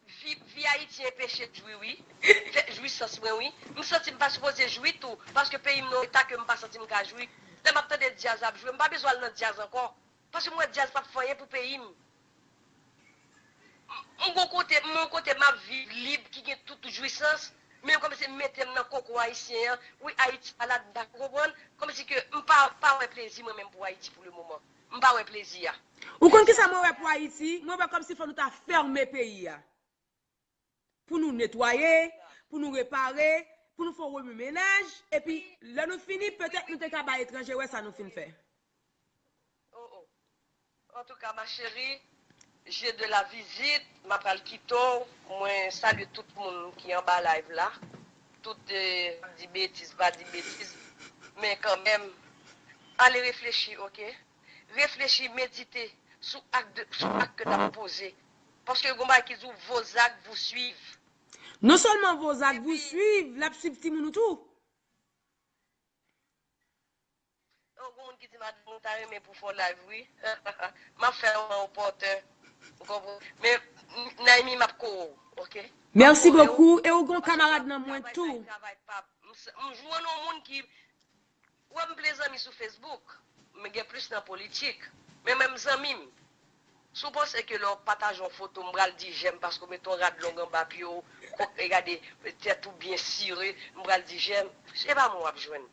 vi, vi ayityen peche djwi wi. Fè jwisans mwen wi. M santi m pa sipoze jwi tou, paske peyi m nan yon eta ke m pa santi m ka jwi. Lè m ap tande djaz ap jwe, m pa bezwen al nan djaz ankò. Paske m wè djaz p ap fè anyen pou peyi m. M gon kote, m yon kote m ap viv lib, ki gen tout jwisans, men yo kòmsi mete m nan koko ayisyen an. Wi, Ayiti pa ladan, ou konprann? Kòmsi ke m pa, pa wè plezi mwen menm pou Ayiti pou le moman. M pa wè plezi a. Ou konn kisa mwen wè pou Ayiti? Mwen wè kòmsi fò nou ta fèmen peyi a. Pou nou netwaye, pou nou repare, pou nou fè yon remèmenaj, epi lè nou fini, petèt nou te ka bay etranje wè sa nou fin fè. Oh, oh. Antouka, ma chérie, j'ai de la visite, m ap pral kite w. Mwen salye tout moun ki anba live la. Tout, eh, di betiz, pa di betiz. Men kanmenm, ale reflechi, oke? Reflechi, medite sou ak, de, sou ak ke n ap poze. Paske gon bagay ki di w, vos actes vous suivent. Non sèlman vos actes vous suivent, l ap swiv timoun ou tou. Oh, gon moun ki di madanm ou ta renmen pou fè yon live, wi. M ap fè yon opòten. Ou konprann? Men, Naimi, m ap kore w, oke? Merci beaucoup. E ou gon kamarad nan mwen tou. M jwenn yon moun ki, ou wè m ple zanmi sou Facebook. Men gen plis nan politik. Men menm zanmi m. Si w panse ke lè w pataje yon foto, m pral di j'aime paske w mete yon rad long anba pye w, kòk, e gade, tèt ou byen sire, m pral di j'aime, se pa mwen w ap jwenn.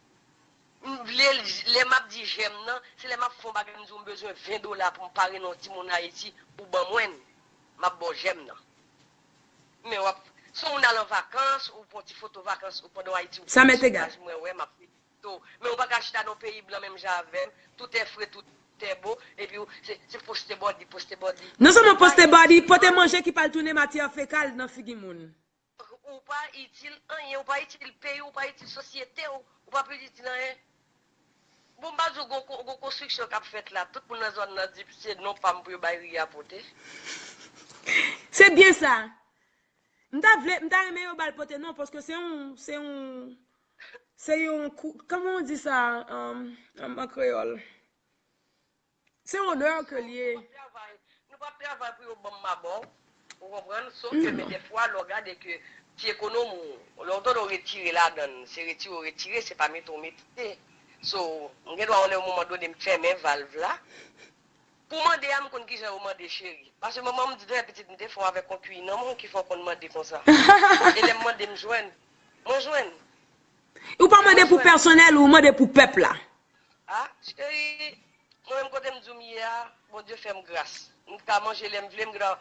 M vle, lè m ap di j'aime nan, se lè m ap fè yon bagay, m di w m bezwen ven dola pou m pare nan yon timoun Ayiti, ou ban mwen l, m ap ba w j'aime nan. Men w ap, si w moun al an vakans, ou pran ti foto vakans ou pandan w Ayiti, ou poste sou paj mwen, wè, m ap felisite w. Men ou pa ka chita nan yon peyi blan menm jan avè m, tout est frais, tout est beau, epi w, se, se poste body, poste body. Non sèlman poste body, pote manje ki pral tounen matyè fekal nan figi moun. Ou pa itil anyen, ou pa itil peyi w, ou pa itil sosyete w, ou pa itil anyen. Bon, m pa di w gon, gon konstriksyon k ap fèt la, tout moun nan zòn nan di se non pa m pou yo bay ri a pote. Se byen sa. M ta vle, m ta renmen yo ba l pote non, paske se yon, se yon, se yon kou, kòman w di sa an, an, an kreyòl? Se yon onè ke l ye. Nou p ap travay pou yo ban m mabò, ou konprann? Sof ke, men dèfwa, lè w gade ke ti ekonomi w, lè w tande w retire ladan l, se retire w retire, se pa mete w mete. So, m gen dwa yon lè, yon moman done, m fèmen valv la. Pou mande a, m konn kijan yo mande, cheri. Paske manman m di, depi pitit, m te fè w avèk yon kwi nan men w ki fè w konn mande konsa. E lè m mande, m jwenn. Mwen jwenn. Ou pa mande pou pèsonèl ou, ou mande pou pèp la. Ah, cheri, mwen menm kote m di w m ye a, Bondye fè m gras. M ka manje lè m vle, m gen dwa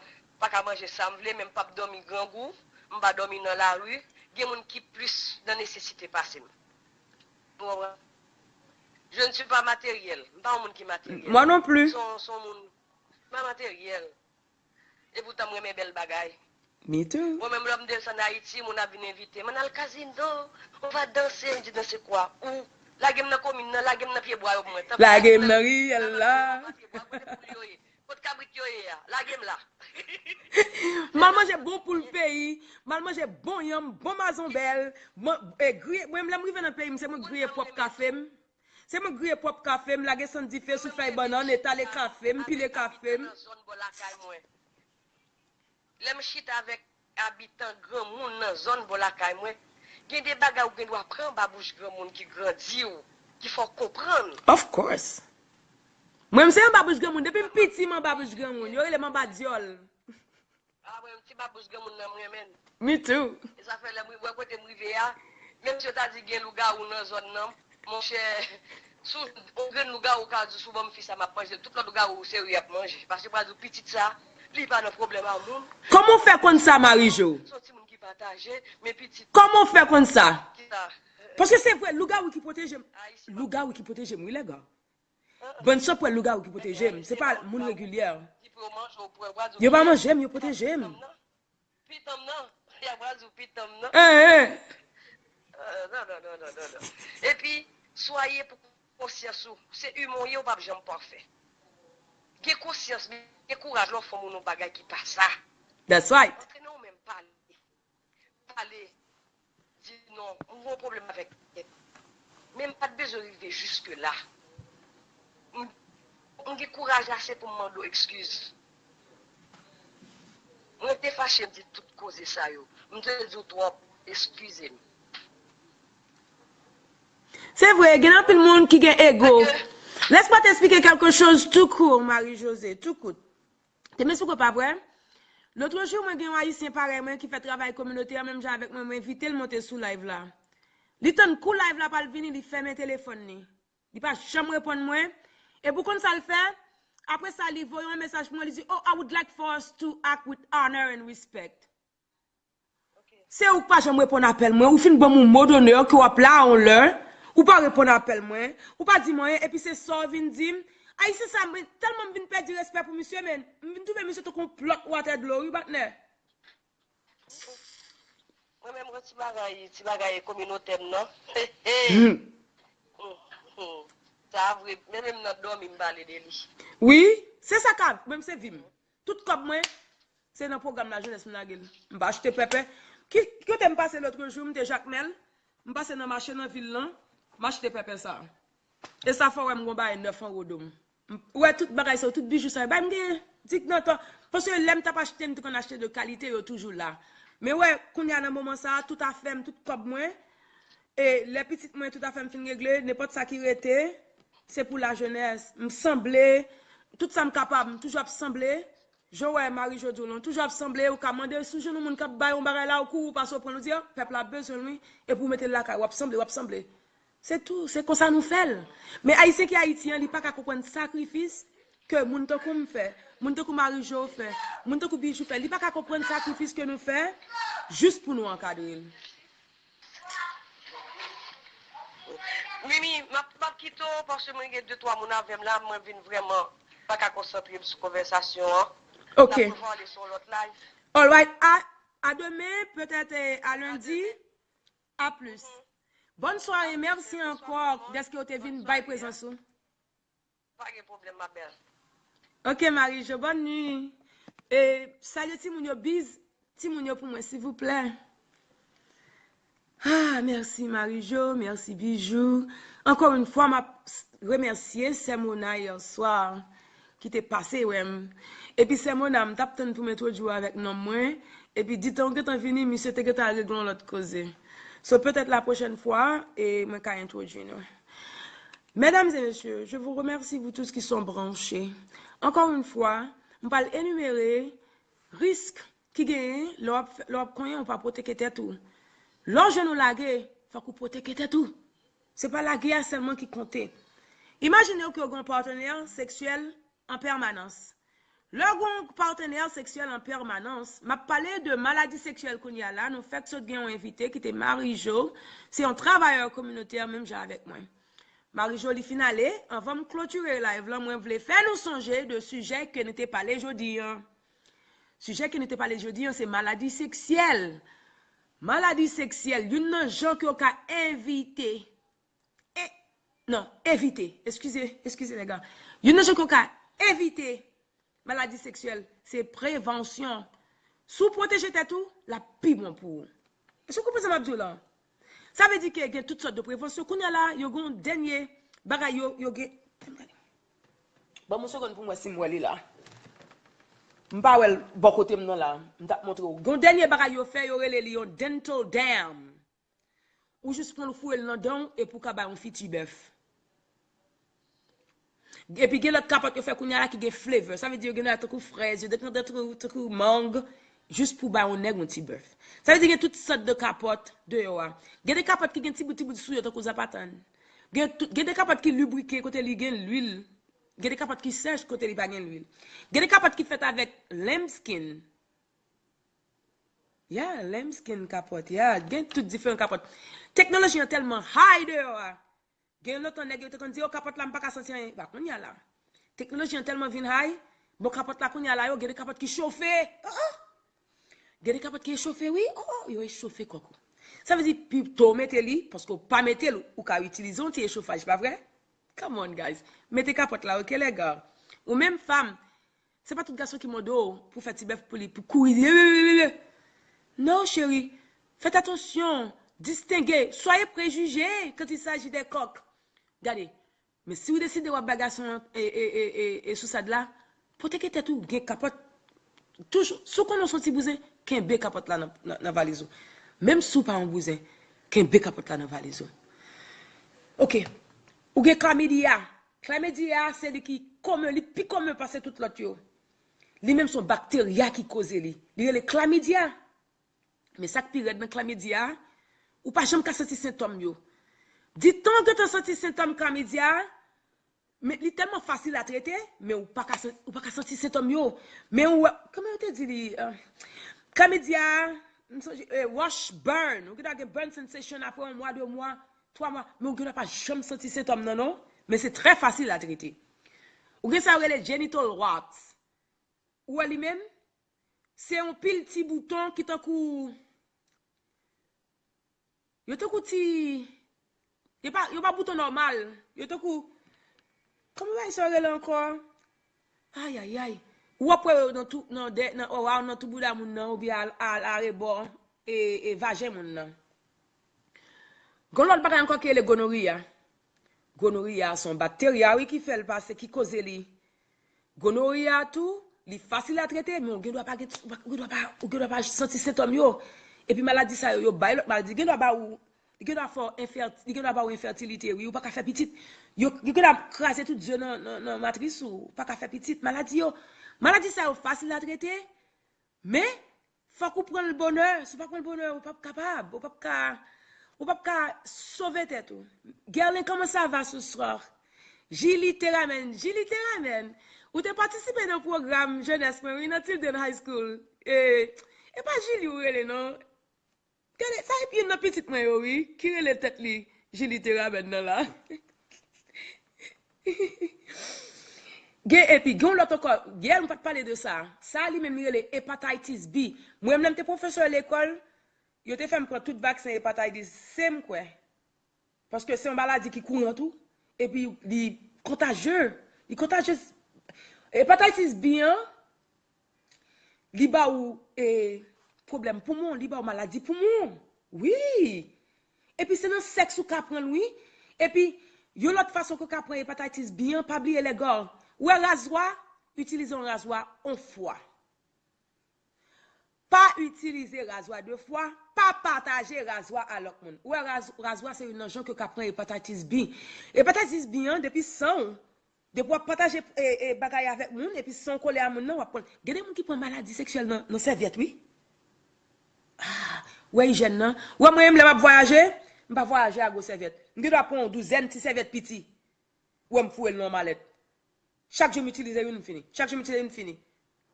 pa ka manje sa m vle, men m p ap dòmi grangou, m pa dòmi nan lari. Gen moun ki plis nan nesesite pase m. Ou konprann? Je ne suis pas matériel. M pa yon moun ki materyèl. Moi non plus. Se yon, se yon moun, m pa materyèl. E poutan m renmen bèl bagay. Me too. Mwen menm lè m desann Ayiti, moun ap vin envite m, ann al kazino, on va danser, m di danse kwa? Ou lage m nan komin nan, lage m nan pye bwa yo pou mwen. Tanpri, lage m nan riyèl la. Kot kabrit yo ye a? Lage m la. M al manje bon poul peyi, m al manje bon yanm, bon mazonbèl, bon, e, griye, mwen lè m rive nan peyi m, se mwen griye pwòp kafe m. Se mwen griye pwòp kafe m, lage sann dife sou fèy bannann, etale kafe m, pile kafe m. Lè m chita avèk abitan granmoun nan zòn bò lakay mwen, gen de bagay ou gen dwa pran anba bouch granmoun ki grandi w, ki fè w konprann. Of course. Mwen, m se anba bouch granmoun. Depi m piti, m anba bouch granmoun. Yo rele m anba dyòl. Ah, mwen, ti babous granmoun nan, m renmen l. Me too. E sa fè lè m wè kote m rive a, menm si yo ta di gen lougawou nan zòn nan, monchè, si yon grenn lougawou ka di sou ban m fi sa, m ap manje l. Tout lòt lougawou se yo y ap manje. Paske pral di w pitit sa, li pa nan pwoblèm a moun. Kòman w fè konn sa, Marie-Jo? Se yon timoun ki pataje, men pitit. Kòman w fè konn sa? Paske se vre, lougawou ki pwoteje m. Lougawou ki pwoteje m, wi, lèga. Bann sanpwèl lougawou ki pwoteje m, se pa moun regilyè. Yo pa manje m, yo pwoteje m. Pitanm nan, y ap di w pitanm nan. Hein, hein. Non, non, non, non, non, non. Epi, swaye pou konsyans ou. Se imen w ye, ou p ap janm pafè. Gen konsyans, gen kouraj lè w fè yon moun yon bagay ki pa sa. That's right. Antre nan ou menm, pale. Pale, di non, m gen yon pwoblèm avèk tèt. Men m pa t bezwen rive jiske la. M, m gen kouraj ase pou m mande w ekskiz. Mwen te fache m di tout koze sa yo. M te di w twòp, eskize m. Se vre, gen anpil moun ki gen ego. Laisse-moi t'expliquer quelque chose tout court, Marie-José, tout court. Te m esplike w pa vre? Lotrejou, mwen gen yon Ayisyen parèy mwen ki fè travay kominotè menm jan avèk mwen, mwen envite l monte sou live la. Li tann kou live la pral vini, li fèmen telefòn li. Li pa janm reponn mwen. Epi w konn sa l fè? Apre sa, li voye yon mesaj pou mwen, li di, "Oh, I would like for us to act with honor and respect." Se ou k pa janm reponn apèl mwen. Ou fin ban m yon mo donè ke w ap la yon lè. Ou pa reponn apèl mwen. Ou pa di m anyen. Epi se sa w vin di m. Ayisyen sa, mwen tèlman m vin pèdi respè pou misye, men m vin twouve misye tankou yon plòt watè dlo, wi, patnè. Mwen menm, yon ti bagay, ti bagay kominotè m nan. Hmm. Hmm, hmm. Sa vre, men menm nan dòmi m pale de li. Wi, se sa ka, mwen se vi m. Tout kòb mwen, se nan pwogram lajenès m lage l. M pa achte pèpè. Ki kote m pase lòt jou, m te Jakmèl, m pase nan mache nan vil lan, m achte pèpè sa. E sa fè w wè m gon bagay nèf anwo do m. Ou wè tout bagay sa yo, tout bijou sa yo, bay m gen, dik nan tan. Paske lè m t ap achte, m te konn achte de kalite, yo toujou la. Men wè, kounye a nan moman sa a, tout afè m, tout kòb mwen, e lè pitit mwen, tout afè m fin regle, nenpòt sa ki rete, se pou lajenès. M sanble, tout sa m kapab, m toujou ap sanble. Jan w wè Marie Jo di w lan, toujou ap sanble, ou ka mande sou jenou moun k ap bay yon bagay la, ou kouri, ou pase, ou pran l, ou di, "Ah, pèp la ap bezwen l, wi," epi ou mete l lakay, w ap sanble, w ap sanble. Se tou, se konsa nou fè l. Men Ayisyen ki Ayiti an, li pa ka konprann sakrifis ke moun tankou m fè, moun tankou Marie Jo fè, moun tankou Bijou fè. Li pa ka konprann sakrifis ke nou fè jis pou nou ankadre l. Mimi, m ap, m ap kite w paske mwen gen de twa moun avè m la, mwen vin vrèman pa ka konsantre m sou konvèsasyon an. Ok. N ap repale sou yon lòt live. Alright, à, à demain, peut-être euh, à lundi. À plus. Bonne soirée, merci encore d'être que vous avez venu. Pa gen pwoblèm, ma belle. Ok, Marie-Jo, bonne nuit. E salye timoun yo, biz timoun yo pou mwen, silvouplè. Ah, mèsi Marie-Jo, mèsi Bijou. Encore une fois, m ap remèsye sè Mona yè swa ki te pase wè m. Epi sè Mona, m t ap tann pou m entwodui w avèk nonm mwen. Epi ditan w gentan vini, misye te gentan al regle yon lòt koze. So, petèt la pwochèn fwa, e mwen ka entwodui nou. Mesdames et messieurs, je vous remercie, vous tous qui sont branchés. Encore une fois, m pral enimere risk ki genyen lè w ap, lè w ap konyen, ou pa pwoteke tèt ou. Lè w jwenn ou lage, fòk ou pwoteke tèt ou. Se pa lage a sèlman ki konte. Imajine w ke w gen yon patnè seksyèl an pèmanans. Lè w gen yon patnè seksyèl an pèmanans, m ap pale de maladi seksyèl kounye a la, nou fèk sot gen yon envite ki te Marie-Jo, se yon travayè kominotè menm jan avèk mwen. Marie-Jo li fin ale, anvan m klotire live lan, mwen vle fè nou sonje de sijè ke nou te pale jodi an. Sijè ke nou te pale jodi an, se maladi seksyèl. Maladi seksyèl, youn nan jan ke w ka envite, e, non, evite, eskize, eskize nèg la. Youn nan jan ke w ka evite maladi seksyèl, se prevansyon. Si w pwoteje tèt ou, l ap pi bon pou ou. Èske w konprann sa m ap di w la? Sa vle di ke gen tout sòt de prevansyon. Kounye a la, yo gen yon dènye bagay yo, yo gen. Ban m yon segonn pou m wè si m wè li la. M pa wè l bò kote m nan la. M t ap montre w. Gen yon dènye bagay yo fè, yo rele li yon dental dam. Ou jis pran l, ou foure l nan dan w, epi w ka bay yon fiti bèf. Epi gen lòt kapòt yo fè kounye a la ki gen flavor. Sa vle di yo gen la tankou frèz, yo gen tankou, tankou mang, jis pou bay yon nèg yon ti bèf. Sa vle di gen tout sòt de kapòt deyò a. Gen de kapòt ki gen ti bout, ti bout sou yo tankou zapatann. Gen tout, gen de kapòt ki librike kote li gen lwil. Gen de kapòt ki sèch kote li pa gen lwil. Gen de kapòt ki fèt avèk lambskin. Yeah, lambskin kapòt. Yeah, gen tout diferan kapòt. Teknoloji an tèlman high deyò a. Gen lontan nèg yo te konn di, "O, kapòt la, m pa ka santi anyen." Pa kounye a la. Teknoloji an tèlman vin high, bon, kapòt la kounye a la, yo, gen de kapòt ki chofe. Oh, oh. Gen de kapòt ki echofe, wi. Oh, oh, yo echofe kòk ou. Sa vle di, pito w mete li, paske w pa mete l, ou ka itilize yon ti echofaj, pa vre? Come on, guys. Mete kapòt la, ok, lèga. Ou menm fanm, se pa tout gason ki mande w pou fè ti bèf pou li, pou kouri. Non, cheri. Faites attention. Distinguez. Soyez préjugés quand il s'agit des coqs. Gade. Men si w deside w ap bay gason an e, e, e, e, e sousad la, pwotege tèt ou, gen kapòt. Toujou, si w konnen w se yon ti bouzen, kenbe kapòt la nan, nan, nan valiz ou. Menm si w pa yon bouzen, kenbe kapòt la nan valiz ou. Ok. Ou gen klamidya. Klamidya, se li ki komen, li pi komen pase tout lòt yo. Li menm se yon bakterya ki koze li. Li rele klamidya. Men sa k pi rèd nan klamidya a, ou pa janm ka santi sentòm yo. Ditan w gentan santi sentòm klamidya a, men li tèlman fasil a trete, men ou pa ka, ou pa ka santi sentòm yo. Men ou wè, kòman yo te di li? Klamidya a, m sonje, eh, rash, burn. Ou gentan gen burn sensation apre yon mwa, de mwa, twa mwa. Men ou gentan pa janm santi sentòm nan, non. Men se trè fasil a trete. Ou gen sa yo rele genital warts. Ou wè li menm? Se yon pil ti bouton ki tankou, yo tankou ti, yo pa, yo pa bouton nòmal. Yo tankou, kòman bagay sa yo rele ankò? Ayayay. Ou ap wè yo nan tou, nan dè, nan ora, nan tou bouda moun nan, oubyen al, al arebò, e, e vajen moun nan. Gon lòt bagay ankò ki rele gonoriya. Gonoriya se yon bakterya, wi, ki fè l pase, ki koze li. Gonoriya tou, li fasil a trete, men ou gen dwa pa gen, ou gen dwa pa, ou gen dwa pa santi sentòm yo. Epi maladi sa yo, yo bay lòt maladi. Gen dwa ba ou, li gen dwa fè w enfèti-, li gen dwa ba ou enfètilite, wi, ou pa ka fè pitit. Yo, yo gen dwa kraze tout ze nan, nan, nan matris ou, ou pa ka fè pitit. Maladi yo, maladi sa yo fasil a trete, men, fòk ou pran l bonè. Si w pa pran l bonè, ou p ap kapab. Ou p ap ka, ou p ap ka sove tèt ou. Guerlin, comment ça va ce soir? Jili te ramèn. Jili te ramèn. Ou te patisipe nan pwogram jenès mwen, wi, nan Tilden High School. E, e pa Jili ou rele, non? Gade, sa e youn nan pitit mwen yo, wi, ki rele tèt li Jili te ramèn nan la. Gen epi, gen yon lòt ankò, yè m pa t pale de sa. Sa li menm li rele hepatitis B. Mwen menm lè m te pwofesè lekòl, yo te fè m pran tout vaksen hepatitis C m kwè. Paske se yon maladi ki kouran tou. Epi li kontajye. Li kontajye. Hepatitis B an, li ba ou, e, pwoblèm poumon, li ba ou maladi poumon. Wi. Epi se nan sèks ou ka pran l, wi. Epi, yon lòt fason ke w ka pran hepatitis B an, pa bliye lè gò. Ou wè razwa, itilize yon razwa yon fwa. Pa itilize razwa de fwa, pa pataje razwa a lòt moun. Ou wè raz-, razwa se youn nan jan ke w ka pran hepatitis B. Hepatitis B an, depi san w, depi w ap pataje, e, e, bagay avèk moun, epi san w kole a moun nan, w ap pran. Gen de moun ki pran maladi seksyèl nan, nan sèvyèt, wi. Ah, ou wè ijyèn nan. Ou wè mwen menm lè m ap vwayaje, m pa vwayaje a gwo sèvyèt. M gen dwa pran yon douzèn ti sèvyèt piti. Ou wè m foure l nan yon malèt. Chak jou m itilize youn, m fini. Chak jou m itilize youn, m fini.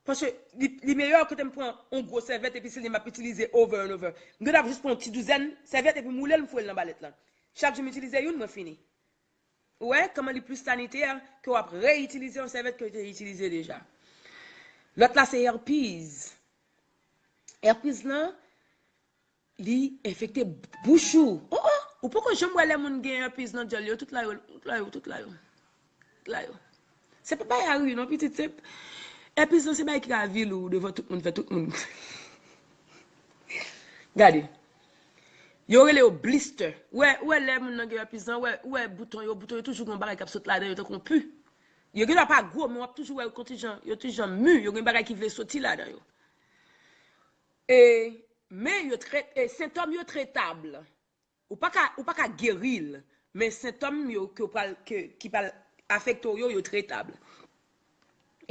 Paske li, li meyè ke te m pran yon gwo sèvyèt epi se li m ap itilize over and over. M gen dwa jis pran yon ti douzèn sèvyèt epi m woule l, m foure l nan malèt lan. Chak jou m itilize youn, mwen fini. Ou wè kòman li plis sanitè ke w ap reyitilize yon sèvyèt ke w te itilize deja. Lòt la se herpès. Herpès lan, li enfekte bouch ou. Oh, oh, ou poko janm wè lè moun gen herpès nan dyòl yo, tout la yo, tout la yo, tout la yo. Tout la yo. Se pa bagay a ri non, pitit, se herpès lan se bagay ki ka vil ou devan tout moun, fè tout moun. Gade. Yo rele yo blister. Ou wè, ou wè lè moun nan gen herpès lan, ou wè, ou wè bouton yo, bouton yo toujou gen yon bagay k ap sot ladan yo tankou yon pi. Yo gen dwa pa gwo, men w ap toujou wè yo kontijan, yo tijan mi, yo gen bagay ki vle soti ladan yo. E, men yo trè, e, sentòm yo tretab. Ou pa ka, ou pa ka geri l, men sentòm yo ke w pral, ke, ki pral afekte w yo, yo tretab.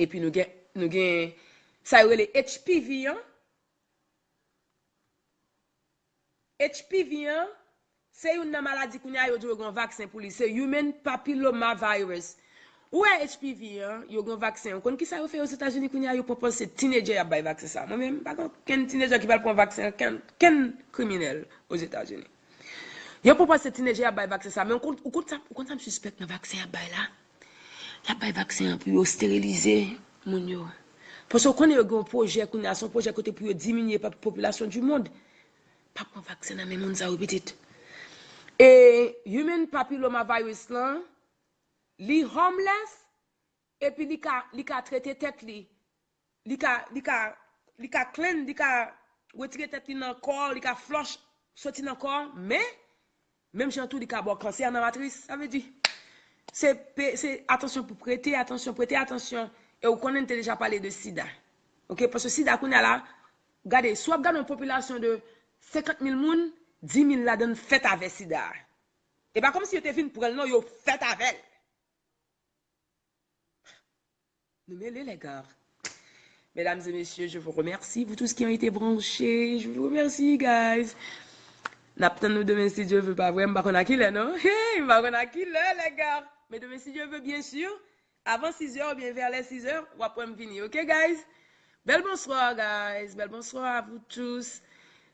Epi nou gen, nou gen sa yo rele H P V an. H P V an, se youn nan maladi kounye a yo di yo gen yon vaksen pou li. Se Human Papilloma Virus. Ou wè H P V an, yo gen yon vaksen. Ou konn kisa yo fè Ozetazini kounye a? Yo pwopoze se tinedjè y ap bay vaksen sa. Mwen menm, m pa gen okenn tinedjè ki pral pran vaksen, okenn, okenn kriminèl Ozetazini. Yo pwopoze se tinedjè y ap bay vaksen sa. Men ou konn, ou konn sa, ou konn sa m sispèk nan vaksen y ap bay la? Y ap bay vaksen an pou yo esterilize moun yo. Paske ou konnen yo gen yon pwojè kounye a, se yon pwojè kote pou yo diminye pa-, popilasyon di mond. Pa pran vaksen nan men moun sa yo, pitit. E human papilloma virus lan, li harmless, epi li ka, li ka trete tèt li. Li ka, li ka, li ka clean, li ka retire tèt li nan kò, li ka flush soti nan kò, men, menm jan tou, li ka ba w kansè nan matris. Sa vle di, se, pe-, se atansyon pou prete, atansyon, prete atansyon. E ou konnen n te deja pale de sida. Oke, paske sida kounye a la, gade, si w ap gade yon popilasyon de senkant mil moun, dis mil ladan l fèt avè sida a. E pa kòmsi yo te vin pran l, non, yo fèt avè l. Nou mele, les gars. Mesdames et messieurs, je vous remercie, vous tous qui ont été branchés. Je vous remercie, guys. N ap tann nou demen, si Dye vle, pa vre? M pa konn a kilè, non? Hey, m pa konn a kilè, les gars. Men demen, si Dye vle, bien sûr, avan sizè oubyen vè lè sizè, w ap wè m vini, ok, guys? Bèl bonswa, guys. Bèl bonswa a vous tous.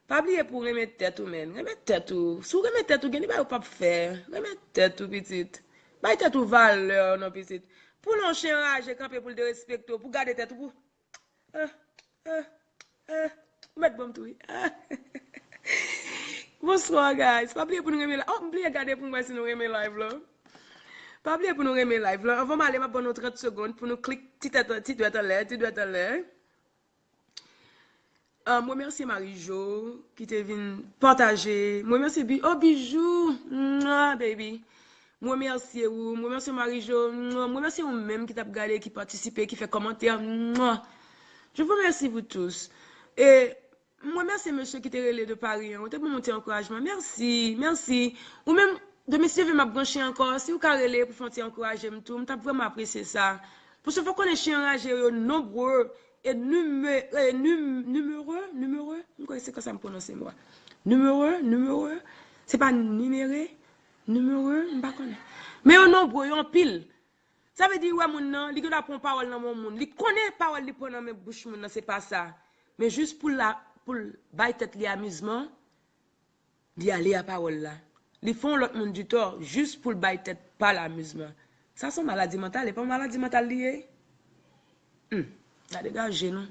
Pa bliye pou w renmen tèt ou, menn. Renmen tèt ou. Si w renmen tèt ou, gen de bagay ou p ap fè. Renmen tèt ou, pitit. Bay tèt ou valè, non, pitit. Pou non chen raje kanpe pou l derespekte w, pou gade tèt ou, pou Ah, ah, ah. Ou mèt ban m tou, wi. Ah. Bonswa, guys. Pa bliye pou nou renmen live. Oh, m bliye gade pou m wè si nou renmen live la. Pa bliye pou nou renmen live la. Anvan m ale, m ap ban nou trant segonn pou nou klik ti tèt, ti dwèt anlè, ti dwèt anlè. Ah, mwen remèsye Marie Jo ki te vin pataje. Mwen remèsye Bi-, oh, Bijou. Mwah, baby. Mwen remèsye ou. Mwen remèsye Marie Jo. Mwah. Mwen remèsye ou menm ki t ap gade, ki patisipe, ki fè kòmantè. Mwah. Je vous remercie vous tous. E mwen remèsye mesye ki te rele de Paris an. Ou te ban mwen ti ankourajman. Mèsi, mèsi. Ou menm, demen si Dye vle, m ap branche ankò. Si ou ka rele pou fè yon ti ankouraje m tou, m t ap vrèman apresye sa. Paske fòk konnen chen raje yo nonbre e nime-, e nim-, nimere, nimere, m kwè se konsa m pwononse mo a. Nimere, nimere, se pa nimere, nimere, m pa konnen. Men yo nonbre, yo anpil. Sa vle di, wè moun nan, li gen dwa pran pawòl nan men moun. Li konnen pawòl li pran nan men bouch moun nan, se pa sa. Men jis pou l la, pou l bay tèt li amizman, li ale a pawòl la. Li fè yon lòt moun ditò jis pou l bay tèt pa l amizman. Sa se yon maladi mantal, e pa yon maladi mantal li ye? Hmm. Gade gaje nou.